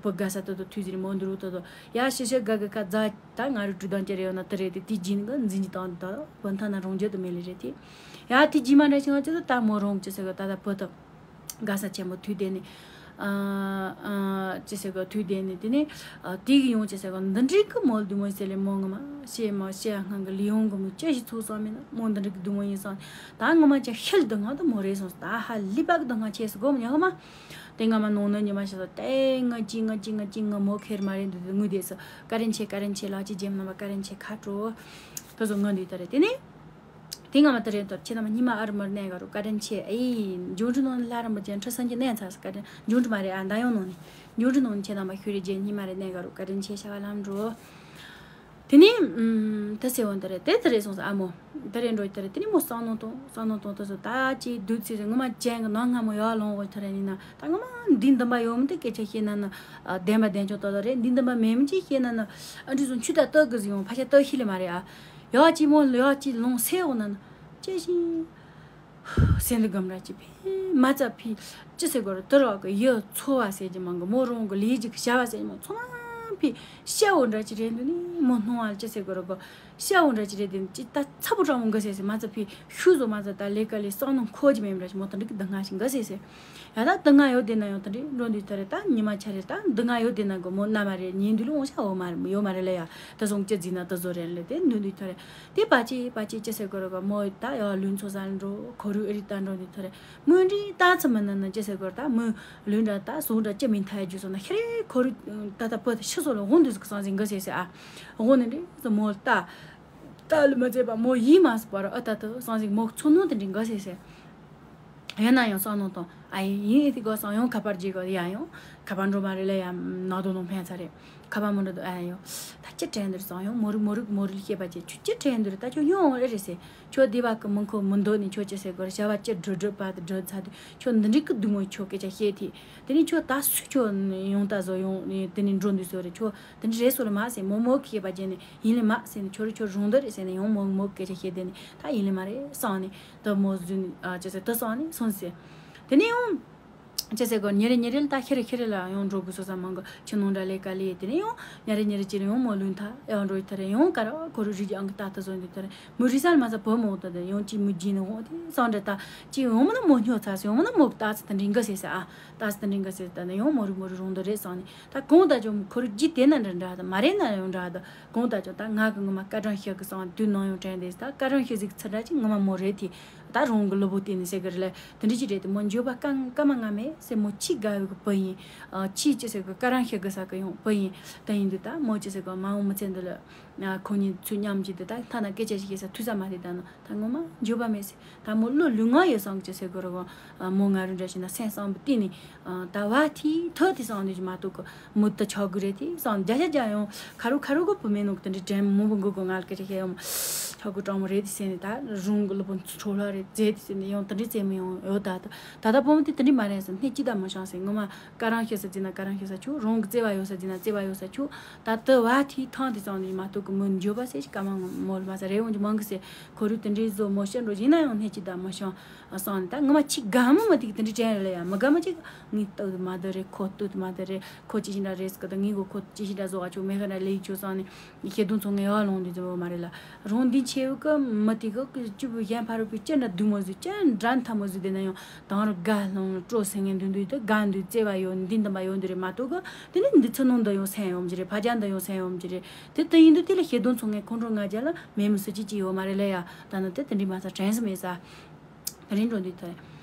བུ་དགའ་ས་དོ་དོ་དུས་ཟིན་མོ་འདུག་རུ་དོ་དོ་ཡ་ཞི་ཞི་དགའ་དགའ་ཁ་ཛ། ད་ང་རུ་དྲི་དང་ཅི་རེ་ཡོད་ན་དེ་རེད་དེ་དེ་སྦྱིན་གི་འཛིན་གྱི་དང་དང་བོ་མཐའ་ན་རང་རྒྱུད་དུ་མེད་ལེ་རེད་དེ། ཡ་དེ་རྗེས་མ་འདྲ་ཞིག་ང་ཅི་ད་ད་མོ་རང་ཅི་ཟེར་གི་ད་ད་བུ་དང་དགའ་ས་ཆེན་པོ་དུས་དེ་ནི། ཨ་ཨ་ཅི་ཟེར་གི་དུས་དེ་ནི་དེ་ནི། ཨ་དེ་གི་ཡོང་ཅི་ཟེར་གི་འདི་འདྲའི་གི་མོ་ལ་དུ་མོ་ཟེར་ལེ་མོ་ངོ་མ་ཤེས་མ་ཤེས་སྔང་གི་ལི་ཡོང་གི་མོ་ཅི་ཞིག་ཚུགས་སོང་མིན་ན་མོ་འདི་འདྲའི་གི་དུ་མོ་ཡིན་སོང་། ད་ངོ་མ་ཅི་ཤིལ་དུ་ང་དུ་མོ་རེད་སོང་ད་ཧ་ལི་པ་གི་དུ་ང་ཆེ་སི་གོ་མོ་ཉག་མ། དེ་སྔ་མ་ནང་ནས་ཉི་མ་ཞིག་ལ་ཏེ་ང་ཅི་ང་ཅི་ང་ཅི་ང་མོ་ཁེར་མ་རེད་འདུག་དེ་ངུ་དེ་སུ་ཀ་རན་ཆེ་ཀ་རན་ཆེ་ལགས་ཅི་རྗེས་མ་ནམ་པ་ཀ་རན་ཆེ་ཁ་དྲོ། དེ་ཚོ་ངུ་འདུག་ད་རེད་དེ་ནས། དེ་སྔ་མ་ད་རེད་དོ་ཁྱེད་རྣམ་པ་ཉི་མ་ཨ་རུ་མར་གནས་ག་རུ་ཀ་རན་ཆེ་ཨེ་འབྱུང་འགྲོ་ནང་ལ་རམ་པ་ཅན་ཁྲི་སང་གི་གནས་ཚ་སུ་ཀ་རན་འབྱུང་འགྲོ་མ་རེད་ཨ་ད་ཡོང་ནང་ནས་འབྱུང་འགྲོ་ནང་ནས་ཁྱེད་རྣམ་པ་ཤུ་རེ་རྗེས་ཉི་མ་རེད་གནས་ག་རུ་ཀ་རན་ཆེ་ཤ་བ་ལམ་འགྲོ། དེ་ནས་ཨམ། དེ་ཟེར་བ་འདི་རེད། དེ་དེ་རེད་སོང་ཟེར། ཨ་མོ། དེ་རེད་འགྲོ་དེ་རེད། དེ་ནས་མོ་བསམ་མནོ་གཏོང་། བསམ་མནོ་གཏོང་དུས་སུ་ད་ཅིག་བདུད་རྩི་རེད། ངོ་མ་ཅན་གི་ནང་སྔ་མོ་ཡར་ལོང་བ་དེ་རེད། ཡིན་ན་ད་ངོ་མ་འདི་འདུན་པ་ཡོད་མི་འདི་སྐད་ཆ་བཤད་ན་ནི་ཨ། བདེན་པ་བདེན་ཆུང་ཏག་ཏག་རེད། འདི་འདུན་པ་མེད་མི་ཅིག་བཤད་ན་ནི་ཨ་འདྲི་སོང་ཆུ་ད་ལྟ་གི་ཟིག་ཡོང་ཕ་ཤ་ལྟ་ཤི་ལེ་མ་རེད་ཨ། ཡག་ཅིག་མོ་ཡག་ཅིག་ལོང་སེ་འོང་ན་ནི་ཅེ་ཞིང་། སེམས་འདི་སྒོམ་ར་ཅི་ཕི་མ་ཙ་ཕི་ཅི་ཟེར་དགོས་རེད། དུ་རོགས་ཀྱི་ཡིད་ཚོར་བ་ཟེར་གྱི་མང་གི་མོ་རང་གི་ལས་ཀྱི་བྱ་བ་ཟེར་གྱི་མང་ཚང་མ་ཕི་ཤ་བོ་འདྲ་ཅི་རེད་འདུག་ནི་མོ་སྣང་བ་ཅི་ཟེར་དགོས་རེད་གོ། ཤ་བོ་འདྲ་ཅི་རེད་འདུག་ཅི་ད་ཚ་པོ་གྲང་མོ་འགའ་ཟེར་ཟེར་མ་ཙ་ཕི་ཤུ་བཟོ་མ་ཙ་ད་ལས་ཀ་ལས་བསམ་མནོ་འཁོར་གྱི་མེད་འདྲ་ཅི་མོ་དེ་འདྲ་གི་འདི་སྔ་ཞིག་འགའ་ཟེར་ཟེར། ཡ་ད་འདི་སྔ་ཡོད་དེ་ན་ཡང་དེ་འདྲའི་འགྲོ་འདུག་ཐ་རེད། ད་ཉི་མ་ཆ་རེད། ད་འདི་སྔ་ཡོད་དེ་ན་གི་མོ་ན་མ་རེད། ཉིན་འདི་ལོ་འོང་ཤ་འོ་མ་རེད་ཡོད་མ་རེད་ལ་ཡ། ད་སོང་ཅི་ཟིན་ན་ད་བཟོ་རེད་ལ་དེ་འདུག་འདུག་ཐ་རེད། དེ་པ་ཅི་པ་ཅི་ཅི་ཟེར་དགོས་རེད་ག་མོ་ད་ཡང་ལུས་འཚོ་ས་འགྲོ་ཁོ་རུ་ཨེ་རི་ད་འགྲོ་འདི་ཐོ་རེད། མོས་འདྲི་ད་ཚ་མི་ན་ན་ཅི་ཟེར་དགོས་རེད། ད་མོས་ལུས་འདྲ་ད་ཟུག་འདྲ་ཅི་མིན་ཐ་ཡ་རྒྱུ་སོང་ན་ཤི་རེ་ཁོ་རུ་ད་ད་པོ་ད་ཤི་སོ་ལ་འོང་འདི་ཟིག་སང་ཟིག་འགའ་ཟེར་ཟེར་ཨ། འོང་ནི་འདྲི་ཟེར་མོ་ད་ད་ལུ་མ་ཚད་པ་མོ་ཡིད་མ་སུ་པ་ར་ཨ་ད་ད་སང་ཟིག་མོ་ཚོ་ནོ་དེ་འདྲི་འགའ་ཟེར་ཟེར། ཡིན་ན་ཡང་བསམ་མནོ་དང་ཨ་ཡིན་ཡིན་ཨེ་དེ་གོ་སང་ཡང་ཁ་པར་རྗེས་གོ་ཡ་ཡང་ཁ་པར་འགྲོ་མ་རེད་ལ་ཡ་ནག་དོ་ནང་ཕན་ཚ་རེད། ཁ་པར་མི་འགྲོ་འདུག་ཨ་ཡང་ད་ཅི་དྲན་འདུག་སང་ཡང་མོ་རུ་མོ་རུ་མོ་རུ་ལ་སྐྱེས་པ་ཅེ་ཁྱོད་ཅི་དྲན་འདུག་ད་ཁྱོད་ཡོང་ཨེ་རེད་ཟེར། ཁྱོད་བདེ་བ་གི་མི་ཁོ་མི་འདོད་ནི་ཁྱོད་ཅི་ཟེར་གོ་རེད། བྱ་བ་ཅི་འགྲོ་འགྲོ་པ་དེ་འགྲོ་ཚ་དུས་ཁྱོད་འདི་འདྲི་གི་འདུག་མོ་ཁྱོད་སྐད་ཆ་བཤད་དེ། དེ་ནས་ཁྱོད་ད་སུས་ཁྱོད་ཡོང་ད་བཟོ་ཡོང་དེ་ནས་འགྲོ་འདུག་ཟེར་རེད། ཁྱོད་དེ་འདྲི་རེད་སོ་ལ་མ་ཟེར་མོ་མོ་གི་སྐྱེས་པ་ཅན་ནས་ཡིན་ལེ་མ་ཟེར་ནས་ཁྱོད་རུ་ཁྱོད་རུང་འདི་རེད་ཟེར་ནས་ཡང་མོ་མོ་གི་སྐད་ཆ་བཤད་དེ་ནས་ད་ཡིན་ལེ་མ་རེད་སང་ནས། ད་མོ་བཟོས་ནས་ཨ་ཅི་ཟེར་ད་སང་ནས་སོང་ཟེར། དེ་ནས་ཡང་ཅི་ཟེར་གོ་ཉེ་རེ་ཉེ་རེ་ལ་ད་ཤི་རེ་ཤི་རེ་ལ་ཡང་འགྲོ་དགོས་སོ་ས་མང་གི་ཁྱི་ནང་འདྲ་ལས་ཀ་ལས། དེ་ནས་ཡང་ཉེ་རེ་ཉེ་རེ་ཅི་རེ་ཡང་མོ་ལུན་ཐ་ཡང་འགྲོ་ཡི་ཐ་རེ་ཡང་ཀ་ར་ཁོ་རུ་རི་ཅི་ཨང་གི་ད་ད་བཟོ་འདི་ཐ་རེ་མོ་རི་སལ་མ་ས་བུ་མོ་ད་དེ་ཡང་ཅི་མི་བརྗེད་ནི་འོང་དེ་སང་འདྲ་ད་ཅི་ཡང་མོ་ན་མོ་སྨྱོ་ཚ་སི་ཡང་མོ་ན་མོ་གི་ད་ཚ་ད་འདྲི་འགའ་ཟེར་ས་ཨ་ད་ཚ་ད་འདྲི་འགའ་ཟེར་ད་ནི་ཡང་མོ་རུ་མོ་རུ་རུང་འདི་རེད་སང་ནི་ད་གང་ད་ཅོ་ཁོ་རུ་རྗེས་དེ་ན་འདྲ་འདྲ་ད་མ་རེད་ན་ཡང་འདྲ་ད་གང་ད་ཅོ་ད་ང་གི་ངོ་མ་སྐར་གྲངས་ཤིག་གི་སང་དུས་ནང་ཡང་དྲན་དེ་ད་སྐར་གྲངས་ཤིག་ཟིག་ཚ་འདྲ་ཅི་ངོ་མ་མོ་རེད་དེ། ད་རང་གི་ལུས་པོ་བརྟེན་ནས་ཟེར་གི་རེད་ལ། དེ་འདྲ་ཅིག་རེད་དེ་མོ་འགྱོད་པ་སྐམ་སྐམ་མ་ང་མེད་ཟེར་མོ་ཅི་དགའ་བའི་གི་བུ་ཡིན། ཨ་ཅི་ཅི་ཟེར་གི་ཀ་རང་ཤི་གི་ས་གི་ཡོང་བུ་ཡིན། ད་ཡིན་དུས་ད་མོ་ཅི་ཟེར་གི་མ་འོངས་མི་ཚེ་འདི་ལ་ཨ་ཁོ་གཉིས་ཚུར་མཉམ་གྱི་དུས་ད་ཐ་ན་སྐད་ཆ་ཞིག་བཤད་ས་ཐུག་ས་མ་རེད། ད་ནི་ད་ངོ་མ་འགྱོད་པ་མེད་ཟེར། ད་མོ་བློ་ལུས་ངག་ཡོད་སང་ཅི་ཟེར་གི་རེད་གོ། ཨ་མོ་ང་རུ་འདྲ་ཞིག་ན་སེམས་བསམ་པ་བརྟེན་ནས་ཨ་ད་བ་ཐི་ཐོ་ཐི་སང་ནས་ཅི་མ་གཏོགས་གི་མུ་ད་ཆོག་གི་རེད་དེ་སང་རྒྱ་རྒྱ་རྒྱ་ཡོང་ཁ་རུ་ཁ་རུ་གི་བུ་མེད་ནོ་གི་དེ་འདྲའི་དྲན་མོ་བུ་མགོ་གི་ང་ལ་སྐད་ཆ་བཤད་ཡོང་། ཆོག་གི་གྲོགས་མོ་རེད་དེ་ཟེར་ནས་ད་རུང་གི་ལུས་པོ་འཚོ་ལ་རེད་རྫས་དེ་ཟེར་ནས་ཡང་དེ་འདྲའི་རྩེད་མོ་ཡང་ཡོད། ད་ད་ད་ལྟ་བུ་མོ་དེ་དེ་འདྲའི་མ་རེད་ཟེར། སྣེ་གཅིག་ད་མ་བྱང་ཟེར། ངོ་མ་ཀ་རང་ཤི་ས་ཟིན་ན་ཀ་རང་ཤི་ས་ཆུ་རང་གི་བརྩེ་བ་ཡོད་ས་ཟིན་ན་བརྩེ་བ་ཡོད་ས་ཆུ། ད་ལྟ་བ་ཐི་ཐང་དེ་ཙང་ནས་མ་གཏོགས་གི་མོ་འགྱོད་པ་ཟེར་ཞིག་ཀ་མ་ངོ་མོ་ལ་མ་ཟ་རེ་འོང་གི་མང་གི་ཟེར། ཁོ་རུ་དེ་འདྲའི་བཟོ་མོ་ཤི་འགྲོ་ཡིན་ན་ཡང་སྣེ་གཅིག་ད་མ་བྱང་སང་ནས་ད་ངོ་མ་ཅི་དགའ་མོ་མ་དེ་གི་དེ་འདྲའི་དྲན་རེད་ལ་ཡ་མི་དགའ་མོ་ཅིག་ངའི་སྟོད་དུ་མ་དུ་རེད། ཁོ་སྟོད་དུ་མ་དུ་རེད། ཁོ་ཅི་ཞིག་འདྲ་རེད་ཟེར་གི་ད་ངའི་གོ་ཁོ་ཅི་ཞིག་འདྲ་བཟོ་ག་ཆུ་མེ་ཁ་འདྲ་ལེགས་ཆུ་སང་ནས། ཤེས་དོན་ཚོ་ངས་ཡག་ལོང་འདི་ཚོ་མ་རེད་ལ། རང་འདི་ཆེ་བོ་གི་མི་དེ་གི་གི་སྐྱིད་པོ་གཞན་ཕ་རོལ་པོའི་སྐྱིད་འདྲ་སྡུག་མོ་ཟིག་སྐྱིད་འདྲ་མཐའ་མོ་ཟིག་དེ་ན་ཡང་དང་རུ་དགའ་ལོང་སྤྲོ་སེང་ངེ་འདུག་འདུག་དེ་དགའ་འདུག་བརྩེ་བ་ཡོད། འདི་འདི་མ་ཡོད་འདི་རེད་མ་གཏོགས་གི་དེ་ནི་འདི་ཚོ་ནང་འདི་ཡོང་སེམས་ཡོང་གི་རེད། ཕ་རྒྱ་འདི་ཡོང་སེམས་ཡོང་གི་རེད། དེ་དེ་ཡིན་དུས་དེ་ལ་ཤེས་དོན་ཚོ་ངས་ཁོང་ཁྲོ་ང་རྒྱ་ལ་མེད་མི་སུ་གཅིག་གཅིག་ཡོད་མ་རེད་ལ་ཡ། ད་ནི་དེ་དེ་འདྲི་མ་ས་དྲན་སུ་མེད་ས། རིན་འགྲོ་འདི་ཐོས།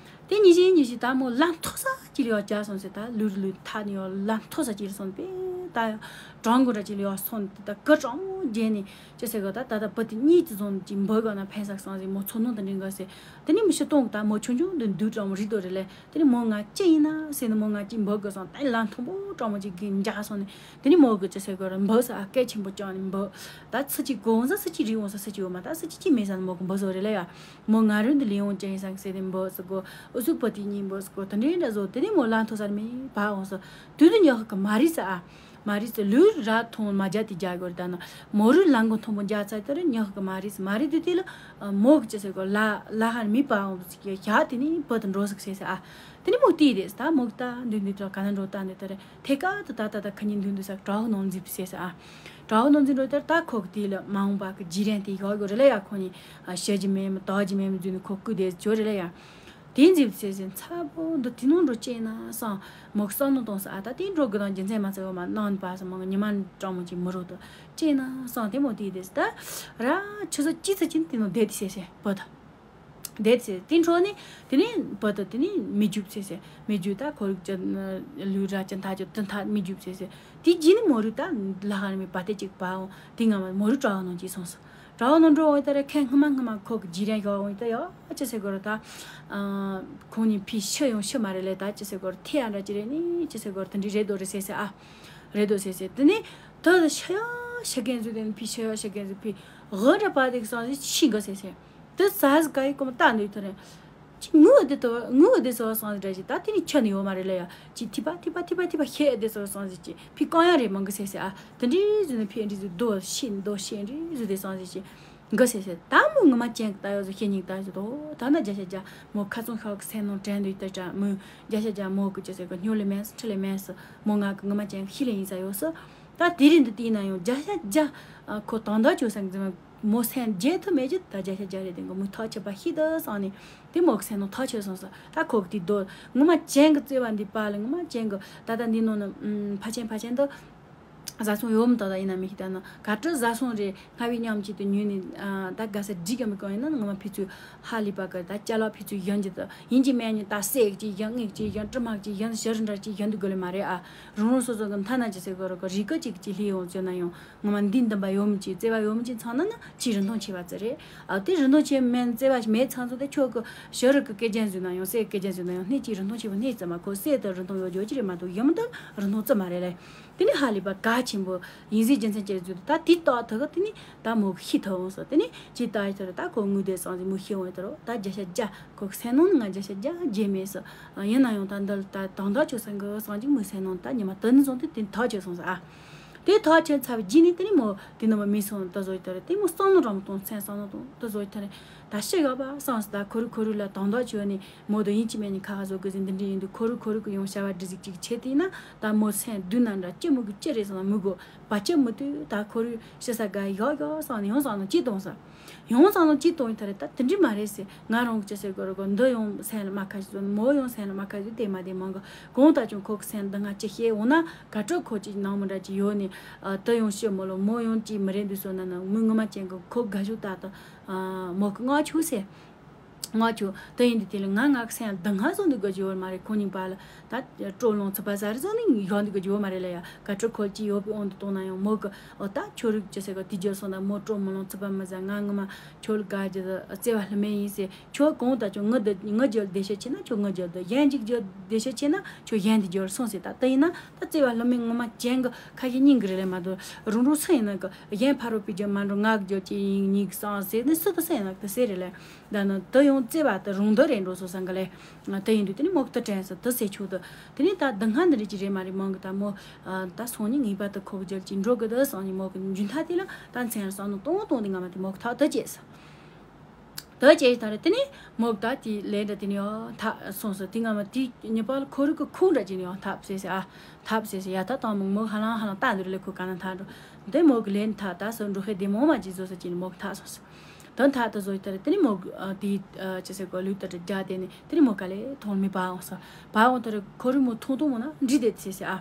དེ་ཉི་ཤིང་ཉི་ཤིང་ད་མོ་ལམ་ཐོག་ས་ཅི་ལ་ཡོད་ཅག་སོང་ཟེར། ད་ལུར་ལུར་ཐག་ནི་ཡོད་ལམ་ཐོག་ས་ཅི་ལ་སོང་པས། ད་གྲང་གོ་འདྲ་ཅི་ལ་ཡོད་སོང་ད་གི་གྲང་མོ་རྒྱས་ནས་ཅི་ཟེར་གི་ད་ད་ད་བུ་དེ་གཉིས་ཀྱི་ཟོན་ཅི་འབུ་ག་ན་ཕན་སག་སོང་ཟེར། མོ་ཚོ་ནོ་ད་འདྲི་ག་ཟེར། དེ་ནི་མི་ཤི་གཏོང་གི་ད་མོ་ཆུང་ཆུང་འདི་འདུག་གྲང་མོ་རི་དོ་རེ་ལེ། དེ་ནི་མོ་ང་ཅི་ཡིན་ན་ཟེར་ནི་མོ་ང་ཅི་འབུ་ག་སོང་ད་ལམ་མཐོན་པོ་གྲང་མོ་ཅི་གི་འཇག་སོང་ནི། དེ་ནི་མོ་གི་ཅི་ཟེར་གི་ར་འབུ་ས་ཨ་སྐད་ཆེན་པོ་ཅང་ནི་འབུ། ད་སུ་ཅི་གོང་ས་སུ་ཅི་རི་འོང་ས་སུ་ཅི་ཡོད་མ་ད་སུ་ཅི་ཅི་མེད་ས་ནི་མོ་གི་འབུ་ཟོ་རེ་ལེ་ཡ། མོ་ང་རུ་འདི་ལི་ཡོང་ཅན་ཡིན་ས་ཟེར་ནས་འབོ་ཟེར་གོ། ཨུ་ཚུགས་པོ་དེ་གཉིས་འབོ་ཟེར་གོ། དེ་འདྲའི་འདྲ་བཟོ། དེ་ནས་མོ་ལ་མཐོ་སར་མི་བ་འོང་སོ། དུས་དུ་ཉག་གི་མ་རིས་ཨ། མ་རིས་ལུས་ར་ཐོང་མ་རྒྱ་དེ་རྒྱ་གོ་ར་ད་ན། མོ་རུ་ལ་མགོ་མཐོན་པོ་རྒྱ་ཚ་དེ་རུ་ཉག་གི་མ་རིས་མ་རིས་དུས་དེ་ལ། མོ་གི་ཅི་ཟེར་གོ་ལ་ལ་ཧར་མི་བ་འོང་ཟེར་གི་ཞག་དེ་ནས་བུ་དུ་འགྲོ་ཟེར་ཟེར་ཨ། དེ་ནས་མོ་དེ་རེད་ད་མོ་གི་ད་འདི་འདི་ད་ག་ན་འགྲོ་ད་འདི་ད་རེད། ཐད་ཀར་དུ་ད་ད་ད་ཁ་ཉིན་འདུག་འདུག་ས་གྲོགས་ནང་འཛིབ་ཟེར་ས་ཨ། གྲོགས་ནང་འཛིབ་འགྲོ་དེར་ད་ཁོ་གི་དེ་ལ་མ་འོངས་པ་གི་རྗེས་དྲན་དེ་ཡོད་དགོས་རེད་ལ་ཡ། ཁོ་གཉིས་ཨ་བཤད་རྒྱུ་མེད་མི་དག་རྒྱུ་མེད་མི་འཛུལ་ནས་ཁོ་སྐུ་དེ་བྱོས་རེད་ལ་ཡ། དེ་འཛིབ་ཟེར་ཟེར་མཚར་པོ་འདི་དེ་ནང་འགྲོ་ཅེ་ན་སང་མོ་གི་བསམ་བློ་གཏོང་ས་ཨ། ད་དེ་འགྲོ་གི་དང་རྒྱུ་མཚན་མ་ཚད་འོ་མ་གནང་པ་སང་མོ་གི་ཉི་མ་གྲང་མོ་ཅིག་མི་རོ་དུ་ཅེ་ན་སང་དེ་མོ་དེ་དེ་ད་ར་ཆུ་ཚོད་གཅིག་ཚོད་ཅིག་དེ་ནང་བསྡད་དེ་ཟེར་ཟེར་བུ་ད། བསྡད་ཚེ་དེ་འཕྲོ་ནི་དེ་ནི་བུ་དང་དེ་ནི་མི་རྒྱུག་ཚེ་ཟེར། མི་རྒྱུག་ད་ཁོར་ཅི་ལུས་ར་ཅི་མཐའ་ཅི་དུ་མཐའ་མི་རྒྱུག་ཚེ་ཟེར། དེ་རྗེས་ནི་མོ་རུ་ད་ལ་ཧ་ནི་མི་བ་དེ་གཅིག་པའོ། དེ་སྔ་མ་མོ་རུ་གྲྭ་བ་ནང་གཅིག་སོང་སོ། གྲྭ་བ་ནང་འགྲོ་འོང་ད་ར་ཁེ་སྔ་མ་སྔ་མ་ཁོ་གི་རྗེས་རན་ཡོག་འོང་ད་ཡོ་ཅི་ཟེར་གོ་ར་ད། ཁོང་གཉིས་ཕི་ཤི་ཡོང་ཤི་མ་རེད་ལེ། ད་ཅི་ཟེར་གོ་ར་ཐེ་ཨ་འདྲ་ཅི་རེད་ནི་ཅི་ཟེར་གོ་ར་དེ་འདྲི་རེད་དོ་རེད་ཟེར་ཟེར་ཨ། རེད་དོ་ཟེར་ཟེར་དེ་ནི་ད་ཤི་ཡོང་། ཤི་གན་ཟུ་དེ་ནི་ཕི་ཤི་ཡ་ཤི་གན་ཟུ་ཕི་གི་ར་པ་དེ་གི་སང་ཟི་ཤི་གི་ཟེར་ཟེར། དེ་ས་ཟི་ག་ཡི་གོམ་ལྟ་འདུག་ཐ་རེ། ཅི་ངུ་དེ་དོ་ངུ་དེ་སོ་སང་ཟི་འདྲ་ཞིག་ད་དེ་ནི་ཆ་ནི་ཡོད་མ་རེད་ལ་ཡ། ཅི་ཐི་པ་ཐི་པ་ཐི་པ་ཐི་པ་ཤེ་དེ་སོ་སང་ཟི་ཅི་ཕི་གང་ཡ་རེད་མང་གི་ཟེར་ཟེར་ཨ། དེ་འདྲི་ཟུ་ནི་ཕི་འདྲི་ཟུ་དོ་ཤི་དོ་ཤི་འདྲི་ཟུ་དེ་སང་ཟི་ཅི། འགའ་ཟེར་ཟེར་ད་མོ་ངོ་མ་ཅན་གི་ད་ཡོད་ཟེར་ཤེས་ཉིག་ད་ཡོད་ཟེར་དོ། ད་ན་བརྒྱ་ཆ་བརྒྱ་མོ་ཁ་ཚོན་ཤོག་གི་སེམས་ནང་དྲན་འདུག་ད་ཅག་མོ་བརྒྱ་ཆ་བརྒྱ་མོ་གི་ཅི་ཟེར་གི་སྨྱོ་ལེ་མེད་སི་ཁྲི་ལེ་མེད་སི་མོ་ང་གི་ངོ་མ་ཅན་གི་ཤི་ལེ་ཡིན་ས་ཡོད་སི། ད་དེ་རིང་འདི་དེ་ཡིན་ན་ཡང་བརྒྱ་ཆ་བརྒྱ་ཁོ་དང་ད་ཅོ་སང་གི་མོ་སེམས་བརྗེད་ཐུབ་མེད་ཀྱི་ད་བརྒྱ་ཆ་བརྒྱ་རེད། དེ་གི་མོ་ཐག་ཆོད་པ་ཤི་ད་སང་ནི་དེ་མོ་གི་སེམས་ནང་ཐག་ཆོད་སོང་ས། ད་ཁོ་གི་དེ་དོ་ངོ་མ་ཅན་གི་བརྩེ་བ་འདི་པ་ལ་ངོ་མ་ཅན་གི་ད་ལྟ་འདི་ནང་ནི་ཕ་ཆེན་ཕ་ཆེན་དུ། བཟའ་ཚང་ཡོད་མི་ད་ད་ཡིན་ན་མི་ཤེས་ད་ན་ག་ཏྲ་བཟའ་ཚང་རེད། སྔ་བའི་མཉམ་གཅིག་ཏུ་ཉོས་ནས་ཨ་ད་དགའ་ས་འགྲིག་གམ་གང་ཡིན་ན་ངོ་མ་ཕི་ཚུ་ཧ་ལི་པ་ག་ད་ཅ་ལག་ཕི་ཚུ་ཡོན་གྱི་ད་ཡིན་གྱི་མེད་ནི་ད་སེ་གཅིག་ཡོན་ངེག་གཅིག་ཡོན་ཀྲི་མག་གཅིག་ཡོན་ཤ་རི་འདྲ་གཅིག་ཡོན་དུ་དགོས་ལེ་མ་རེད་ཨ། རང་རང་སོ་སོ་གི་མཐའ་ན་ཅི་ཟེར་གོ་རོ་གོ་རི་ཀ་གཅིག་གཅིག་ལྷི་ཡོང་ཚོད་ན་ཡང་ངོ་མ་འདི་འདི་འབའ་ཡོད་མི་གཅིག་བརྩེ་བ་ཡོད་མི་གཅིག་ཚང་ན་ན་ཅི་རིན་ཐང་ཆེ་བ་ཙི་རེད་ཨ། དེ་རིན་ཐང་ཆེ་མེད་བརྩེ་བ་མེད་ཚང་ཚོ་དེ་ཁྱོད་གི་ཤ་རི་གི་སྐད་ཅན་བཟོས་ན་ཡང་སེ་སྐད་ཅན་བཟོས་ན་ཡང་སྣེ་གཅིག་རིན་ཐང་ཆེ་བ་སྣེ་ཙམ་མ་ཁོ་སེ་དེ་རིན་ཐང་ཡོད་རྒྱུ་ཅི་རེད་མ་གཏོགས་ཡོད་མི་འདུག་རིན་ཐང་ཙམ་མ་རེད་ལེ། དེ་ནི་ཧ་ལས་པ་གལ་ཆེན་པོ་ཡིན་ཟེར་རྒྱུ་མཚན་ཅི་རེད་ཟེར་དུས་ད་དེའི་རྟགས་དེ་ག་དེ་ནི་ད་མོ་གི་ཤི་ཐུབ་འོང་ཟེར། དེ་ནི་ཇི་ལྟ་ཡི་ཐོག་རེད་ད་ཁོ་ངུ་དེ་སང་ཟེར་མོ་ཤི་འོང་ཡི་ཐོག་རོ་ད་བརྒྱ་ཆ་བརྒྱ་ཁོ་གི་སེམས་ནང་ནི་ང་བརྒྱ་ཆ་བརྒྱ་བརྗེད་མེད་ཟེར། ཡིན་ན་ཡང་ད་འདི་ལ་ད་དང་ཐག་ཆོད་སང་གི་སང་ཅིག་མོའི་སེམས་ནང་ད་ཉི་མ་དེ་ནི་བཟུང་དུས་དེ་ཐག་ཆོད་སོང་ཟེར་ཨ། དེ་ཐག་ཆོད་ཚར་བའི་རྗེས་ནི་དེ་ནི་མོ་དེ་ནི་མོ་མི་སོང་ད་བཟོ་ཡི་ཐོག་རེད། དེ་མོ་བསམ་བློ་རང་གཏོང་སེམས་བསམ་བློ་གཏོང་ད་བཟོ་ཡི་ཐོག་རེད། ད་ཤི་ཡོད་པ་སང་ཟེར་ད་ཁོ་རུ་ཁོ་རུ་ལ་དང་ཐག་ཆོད་ནི་མོ་དེ་ཡིན་གཅིག་མིན་གཉིས་ཁ་ཁ་བཟོ་དགོས་ཟེར་འདི་འདྲ་ཡིན་དུས་ཁོ་རུ་ཁོ་རུ་གི་ཡོང་བྱ་བ་འདྲི་ཟིག་ཅིག་བྱེད་དེ་ན་ད་མོ་སེམས་སྡུག་ན་འདྲ་ཅི་མོ་གི་ཅི་རེད་སོང་ན་མི་དགོས་པ་ཅི་མི་དུས་ད་ཁོ་རུ་ཤི་ས་ག་ཡོག་ཡོག་སང་ནི་ཡོང་སང་ནི་ཅི་གཏོང་ས་ཡོང་སང་ནི་ཅི་གཏོང་ཡི་ཐ་རེད། ད་དེ་འདྲི་མ་རེད་ཟེར། ང་རང་གི་ཅི་ཟེར་དགོས་རེད་གོ་འདི་ཡོང་སེམས་ལ་མ་ཁ་ཤི་ཟོ་ནི་མོ་ཡོང་སེམས་ལ་མ་ཁ་ཤི་དེ་མ་དེ་མང་གི་གོང་ད་ཅུང་ཁོ་གི་སེམས་འདི་ང་ཅི་ཤེས་འོ་ན་ག་ཏྲོ་ཁོ་ཅི་ནང་མི་འདྲ་ཅི་ཡོད་ནི་ད་ཡོང་ཤི་མོ་ལོ་མོ་ཡོང་ཅི་མི་རེད་འདུག་སོ་ན་ན་མི་ངོ་མ་ཅན་གི་ཁོ་དགའ་ཞུ་ད་ད་མོ་གི་ང་ཆུ་ཟེར། ང་ཆུ་དེ་ཡིན་དུས་དེ་ལ་ང་ང་གི་སེམས་ལ་ད་ང་བཟོ་འདུག་དགོས་ཀྱི་ཡོད་མ་རེད། ཁོ་གཉིས་པ་ལ་ད་སྤྲོ་ལོང་ཚུད་པ་ཟ་རེ་བཟོ་ནི་ཡོང་འདུག་གི་ཡོད་མ་རེད་ལ་ཡ། ག་ཁྲི་ཁོལ་གྱི་ཡོད་པའི་དབང་དུ་གཏོང་ན་ཡང་མོ་གི་འོ་ད་ཁྱོད་རིག་ཅི་ཟེར་གི་དེ་རྒྱུ་སོང་ད་མོ་སྤྲོ་མོ་ལོང་ཚུད་པ་མི་ཟ། ང་ངོ་མ་ཁྱོད་ལ་དགའ་རྒྱུ་བརྩེ་བ་ལྷི་མེད་ཡིན་ཟེར། ཁྱོད་གང་ད་ཁྱོད་ངུ་འདི་ངུ་རྒྱུ་བདེ་ཤོས་ཆེ་ན་ཁྱོད་ངུ་རྒྱུ་འདི་གཞན་གཅིག་རྒྱུ་བདེ་ཤོས་ཆེ་ན་ཁྱོད་གཞན་དེ་རྒྱུ་སོང་ཟེར། ད་དེ་ཡིན་ན་ད་བརྩེ་བ་ལྷི་མེད་ངོ་མ་ཅན་གི་ཁ་ཤས་སྙིང་གི་རེད་ལས་མ་གཏོགས་རུང་རུང་སུ་ཡིན་ན་གི་གཞན་ཕ་རོལ་པོའི་རྒྱུ་མ་འགྲོ་ང་གི་རྒྱུ་ཅི་ཡིན་གཉིས་གི་སང་ཟེར་ནི་སུ་དང་སུ་ཡིན་ན་གི་དེ་ཟེར་རེད་ལས། ད་ནི་དེ་ཡང་བརྩེ་བ་དེ་རུང་དུ་རེད་འགྲོ་སོ་སང་གི་ལས། དེ་ཡིན་དུས་དེ་ནི་མོ་གི་དེ་དྲན་སོ་དེ་ཟེར་ཆོག་དུ། དེ་ནི་ད་སྡུག་བསྔལ་འདི་རིགས་ཀྱི་རེད་མ་རེད་མང་གི་ད་མོ། ད་སང་ཉིན་ངེས་པར་དུ་ཁོ་གི་རྒྱབ་ཀྱི་འགྲོ་གི་དུ་སང་ཉིན་མོ་གི་འཇུ་མཐའ་དེ་ལ་ད་མཚན་ལ་བསམ་བློ་གཏོང་གཏོང་དེ་ང་མ་དེ་མོ་གི་ཐག་དུ་བཅད་སོ། དུ་བཅད་ད་རེད་དེ་ནི་མོ་གི་ད་དེ་ལས་འདྲ་དེ་ནི་ཡང་ཐག་སོང་སོ། དེ་ང་མ་དེ་ཉི་པ་ལ་ཁོ་རུ་གི་ཁུང་འདྲ་ཅིག་ནི་ཡང་ཐག་བཅད་སོ་ཨ། ཐག་བཅད་སོ་ཡ། ད་དང་མོ་མོ་ཧ་ལང་ཧ་ལང་ད་འདི་རུ་ལས་ཁོ་ག་ན་ཐག་འགྲོ། དེ་མོ་གི་ལས་ཐག་ད་སོ་འགྲོ་ཧེ་དེ་མོ་མ་ཅིག་བཟོ་སོ་ཅིག་ནི་མོ་གི་ཐག་སོང་སོ། དོན་དག་དེ་བཟོ་ཡི་ཐ་རེ་དེ་ནི་མོ་དེའི་ཅི་ཟེར་གོ་ལུས་དེ་རྒྱ་དེ་ནི་དེ་ནི་མོ་ག་ལེ་མཐོང་མི་པ་འོང་ས་པ་འོང་ཐ་རེ་ཁོ་རུ་མོ་མཐོང་མཐོང་མོ་ན་འདྲི་དེ་ཟེར་ཟེར་ཨ།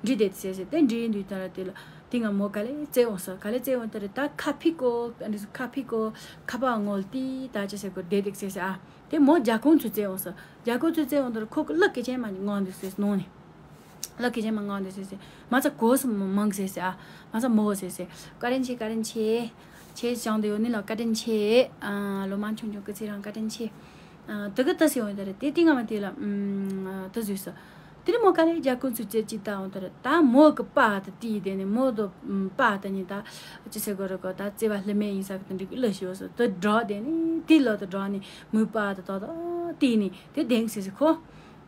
འདྲི་དེ་ཟེར་ཟེར་དེ་འདྲི་འདུག་ཐ་རེ་དེ་ལ་དེ་ང་མོ་ག་ལེ་བཙལ་འོང་ས་ག་ལེ་བཙལ་འོང་ཐ་རེ་ད་ཁ་ཕི་ཀོ་འདི་སུ་ཁ་ཕི་ཀོ་ཁ་པ་ངོལ་ཏི་ད་ཅི་ཟེར་གོ་བསྡད་དེ་ཟེར་ཟེར་ཨ། དེ་མོ་རྒྱ་ཁོང་ཚོ་བཙལ་འོང་ས་རྒྱ་ཁོང་ཚོ་བཙལ་འོང་ཐ་རེ་ཁོ་གི་ལག་གི་ཅན་མ་ནི་ངང་འདུག་ཟེར་ནོ་ནི། ལ་ཁེ་ཅན་མ་ངང་དེ་ཟེར་ཟེར། མ་ཚ་གོ་སུ་མང་ཟེར་ཟེར་ཨ། མ་ཚ་མོ་ཟེར་ཟེར། བཀའ་དྲིན་ཆེ་བཀའ་དྲིན་ཆེ། ཁྱེད་བྱང་དུ་ཡོད་ནི་ལ་བཀའ་དྲིན་ཆེ། ཨ་ལོ་མང་ཆུང་ཆུང་སྐུ་ཚེ་རིང་བཀའ་དྲིན་ཆེ། ཨ་དེ་གི་ད་ཟེར་འོང་ད་རེད་དེ་དེ་ང་མ་དེ་ལ་ཨུམ་ད་ཟེར་ཟེར། དེ་ནི་མོ་ག་ལེ་རྒྱ་ཁོང་ཚོས་ཅེར་ཅིག་ལྟ་འོང་ད་རེད་ད་མོ་གི་པ་ད་དེ་ཡི་དེ་ནི་མོ་དོ་པ་ད་ནི་ད་ཅི་ཟེར་གོ་རེད་གོ་ད་བརྩེ་བ་ལྷི་མེད་ཡིན་ས་གི་དེ་འདྲི་གི་ལ་ཞིག་ཡོད་ཟེར་དེ་འགྲོ་དེ་ནི་དེ་ལ་དེ་འགྲོ་ནི་མོའི་པ་ད་ད་ད་དེ་ནི་དེ་དེང་ཟེར་ཟེར་ཁོ།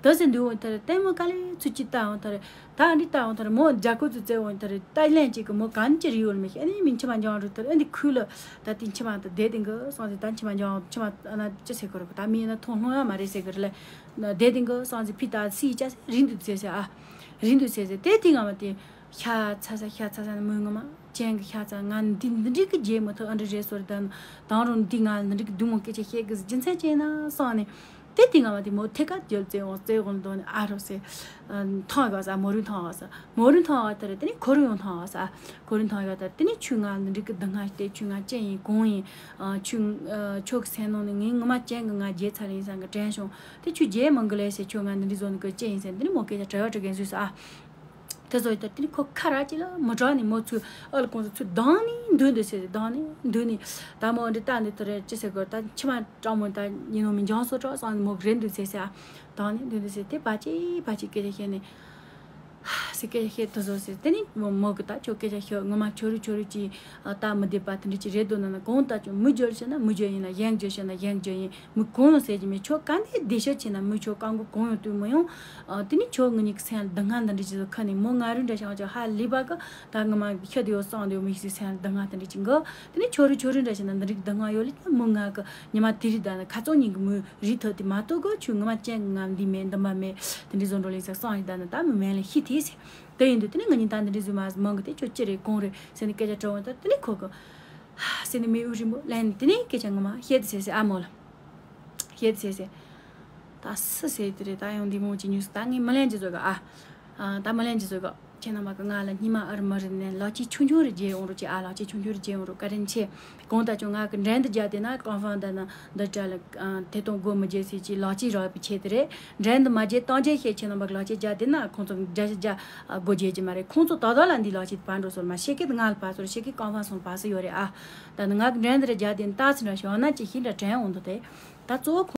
དེ་ཟེར་འདུག་འོང་ཐར་ལྟད་མོ་ག་ལེ་ཚུལ་གཅིག་ལྟ་འོང་ཐར། ད་འདི་ལྟ་འོང་ཐར་མོ་རྒྱ་ཁོ་ཚོས་བཙལ་འོང་ཐར་ལྟ་ལན་གཅིག་གི་མོ་གང་ཅི་རིག་ཡོད་མི་ཤེས། ཨ་ནི་མི་མཆི་མ་འཇོང་རུ་ཐར་ཨ་འདི་ཁུལ་ལ་ད་དེ་མཆི་མ་ད་བསྡད་དེ་གི་སོང་ཟེར། ད་མཆི་མ་འཇོང་མཆི་མ་ཨ་ན་ཅི་ཟེར་གོ་ར་གོ་ད་མི་ཨ་ན་མཐོང་སློང་ཡ་མ་རེད་ཟེར་གི་རེད་ལ། བསྡད་དེ་གི་སོང་ཟེར་ཕི་ད་སི་ཡི་ཅ་ཟེར་རིང་འདུག་ཟེར་ཟེར་ཨ། རིང་འདུག་ཟེར་ཟེར་དེ་དེ་ང་མ་དེ། ཤ་ཚ་ས་ཤ་ཚ་ས་ནི་མོའི་ངོ་མ་ཅན་གི་ཤ་ཚ་ང་འདི་འདི་འདྲི་གི་རྗེས་མ་ཐུབ་ཨ་འདྲི་རེད་སོ་རེད་ད་ནི་དང་རུང་འདི་ང་འདི་འདྲི་གི་སྡུག་མོ་སྐད་ཆ་བཤད་གི་རྒྱུ་མཚན་ཅི་ཡིན་ན་སོང་ནི། དེ་དེ་ང་མ་དེ་མོ་ཐད་ཀར་རྒྱབ་བཙལ་འོང་བཙལ་འོང་དོ་ནི་ཨ་རོ་སེ། ཐང་ག་ས་མོ་རུ་ཐང་ག་ས་མོ་རུ་ཐང་ག་ད་རེད་དེ་ནི་ཁོ་རུ་ཡོང་ཐང་ག་ས་ཁོ་རུ་ཐང་ག་ད་དེ་ནི་ཆུ་ང་འདི་འདྲི་གི་སྡུག་བསྔལ་སྟེ་ཆུ་ང་ཅན་ཡིན་གོང་ཡིན། ཆུ་ཆོ་གི་སེམས་ནང་ནི་ངའི་ངོ་མ་ཅན་གི་ང་རྗེས་ཚར་ཡིན་སང་གི་དྲན་བྱུང་དེ་ཆུ་རྗེས་མང་གི་ལས་སེ་ཆོ་ང་འདི་འདྲི་བཟོ་ནི་གི་ཅན་ཡིན་སེ་འདི་ནི་མོ་སྐད་ཆ་དྲི་བ་དྲི་གན་ཟུས་ས་ཨ། དེ་ཚོ་ཡི་ད་དེ་ནི་ཁོ་ཁ་ར་ཅིག་ལ་མི་དྲག་ནི་མོ་ཚུ་ཨ་ལ་ཁོང་ཚོ་ཚུ་སྡང་ནི་འདུག་འདུག་ཟེར་སྡང་ནི་འདུག་ནི། ད་མོ་འདི་ལྟ་འདི་ཐོ་རེ་ཅི་ཟེར་གོ་ད་མཆི་མ་སྐྲག་མོ་ད་ཉིན་ནོ་མི་འཇང་སོ་གྲོགས་སང་ནི་མོ་རེད་འདུག་ཟེར་ཟེར་ཨ། སྡང་ནི་འདུག་འདུག་ཟེར་དེ་བ་ཅི་བ་ཅི་སྐད་ཆ་བཤད་ནི། ཟེར་སྐད་ཆ་བཤད་དུ་བཟོ་ཟེར། དེ་ནི་མོ་མོ་གི་ད་ཁྱོད་སྐད་ཆ་ཤོད། ངོ་མ་ཁྱོད་རུ་ཁྱོད་རུ་ཅིག་ཨ་སྟབས་མི་བདེ་པ་དེ་འདྲ་ཅིག་རེད་འདུག་ན་ན། གང་ལྟར་ཁྱོད་མི་སྦྱོར་ཤེས་ན་མི་སྦྱོར་ཡིན་ལ། གཞན་སྦྱོར་ཤེས་ན་གཞན་སྦྱོར་ཡིན། མི་གང་ཡང་ཟེར་གྱི་མེད། ཁྱོད་ག་འདྲའི་བདེ་ཤོས་ཆེ་ན་མི་ཁྱོད་རྐང་མགོ་གང་ཡང་བཏུད་མི་ཡོང་། ཨ་དེ་ནི་ཁྱོད་ངེད་གཉིས་ཀྱི་སེམས་ལ་སྡུག་བསྔལ་འདི་འདྲ་ཅིག་བཟོ་ཁ་ནས། མོ་ང་རུ་འདྲ་བྱུང་བ་ཁྱོད་ཧ་ལས་པ་གི་ད་ངོ་མ་ཤི་དུ་ཡོད་སོང་དུ་ཡོད་མི་ཞིག་སེམས་ལ་སྡུག་བསྔལ་དེ་འདྲ་ཅིག་གི། དེ་ནི་ཁྱོད་རུ་ཁྱོད་རུ་འདྲ་ཞིག་ན་འདི་རིགས་སྡུག་བསྔལ་ཡོད་ལེ། ད་མོ་ང་གི་ཉི་མ་དེ་རིགས་ད་ན་ཁ་ཚོན་ཉིན་གི་མོ་རིག་ཐོག་དེ་མ་གཏོགས་གི་ཁྱོད་ངོ་མ་ཅན་ང་འདི་མེད་འདི་མ་མེད་དེ་འདྲའི་བཟོ་འགྲོ་ལེ་ཟེར་སོང་ཞིག་ད་ན། ད་མི་མེད་ལ་ཤི་དེ་ཟེར། དེ་ཡིན་དུས་དེ་ནི་ང་གཉིས་ད་འདི་འདྲའི་བཟོས་མ་མང་གི་དེ་ཁྱོད་ཅི་རེད་གང་རེད་ཟེར་ནས་སྐད་ཆ་དྲི་འོང་། ད་དེ་ནི་ཁོ་གི་ཟེར་ནས་མི་འུ་རིང་པོ་ལན་དེ་ནི་སྐད་ཆ་ངོ་མ་བཤད་དེ་ཟེར་ཟེར། ཨ་མོ་ལ་བཤད་དེ་ཟེར་ཟེར། ད་སུ་ཟེར་དེ་རེད། ད་ཡང་འདི་མོ་ཅིག་ཉུས་སུ་ད་ངས་མི་ལན་ཅི་བཟོ་གི། ཨ་ཨ་ད་མི་ལན་ཅི་བཟོ་གི། ཁྱེད་རྣམ་པ་གི་ང་ལ་སྙིང་མ་ཨ་རི་མ་རི་ནས་ལག་ཆས་ཆུང་ཆུང་རེ་བརྗེ་འོང་རོགས་གྱིས། ཨ་ལག་ཆས་ཆུང་ཆུང་རེ་བརྗེ་འོང་རོགས། བཀའ་དྲིན་ཆེ། གང་ལྟར་ཀྱང་ང་གི་འགྲན་བསྡུར་རྒྱག་དེ་ན་ཀོང་ཧྥང་ད་ན་འདི་གྲ་ལ་ཨ་དེ་དང་སྒོ་མི་བརྗེ་ཟེར་གྱི་ལག་ཆས་རག་པའི་ཆེད་དེ་རེད། འགྲན་བསྡུར་མ་བརྗེ་སྟངས་ཅན་ཤེས། ཁྱེད་རྣམ་པ་གི་ལག་ཆས་རྒྱག་དེ་ན་ཁོང་ཚོ་འགྲན་ཞིག་རྒྱག་སྒོ་བརྗེ་གྱི་མ་རེད། ཁོང་ཚོ་ད་ལྟ་ལ་འདི་ལག་ཆས་དེ་ཕར་འགྲོ་སོང་མ། ཤེས་ཀི་ང་ལ་ཕར་སོང་། ཤེས་ཀི་ཀོང་ཧྥང་སོང་ཕར་སོང་ཡོད་རེད། ཨ་ད་ནི་ང་གི་འགྲན་བསྡུར་རྒྱག་དེ་ན་ད་ཚི་འདྲ་ཞོག་ན་ཅི་ཤིན་འདྲ་དྲན་འོང་འདུག་དེ། ད་གཙོ་བོ་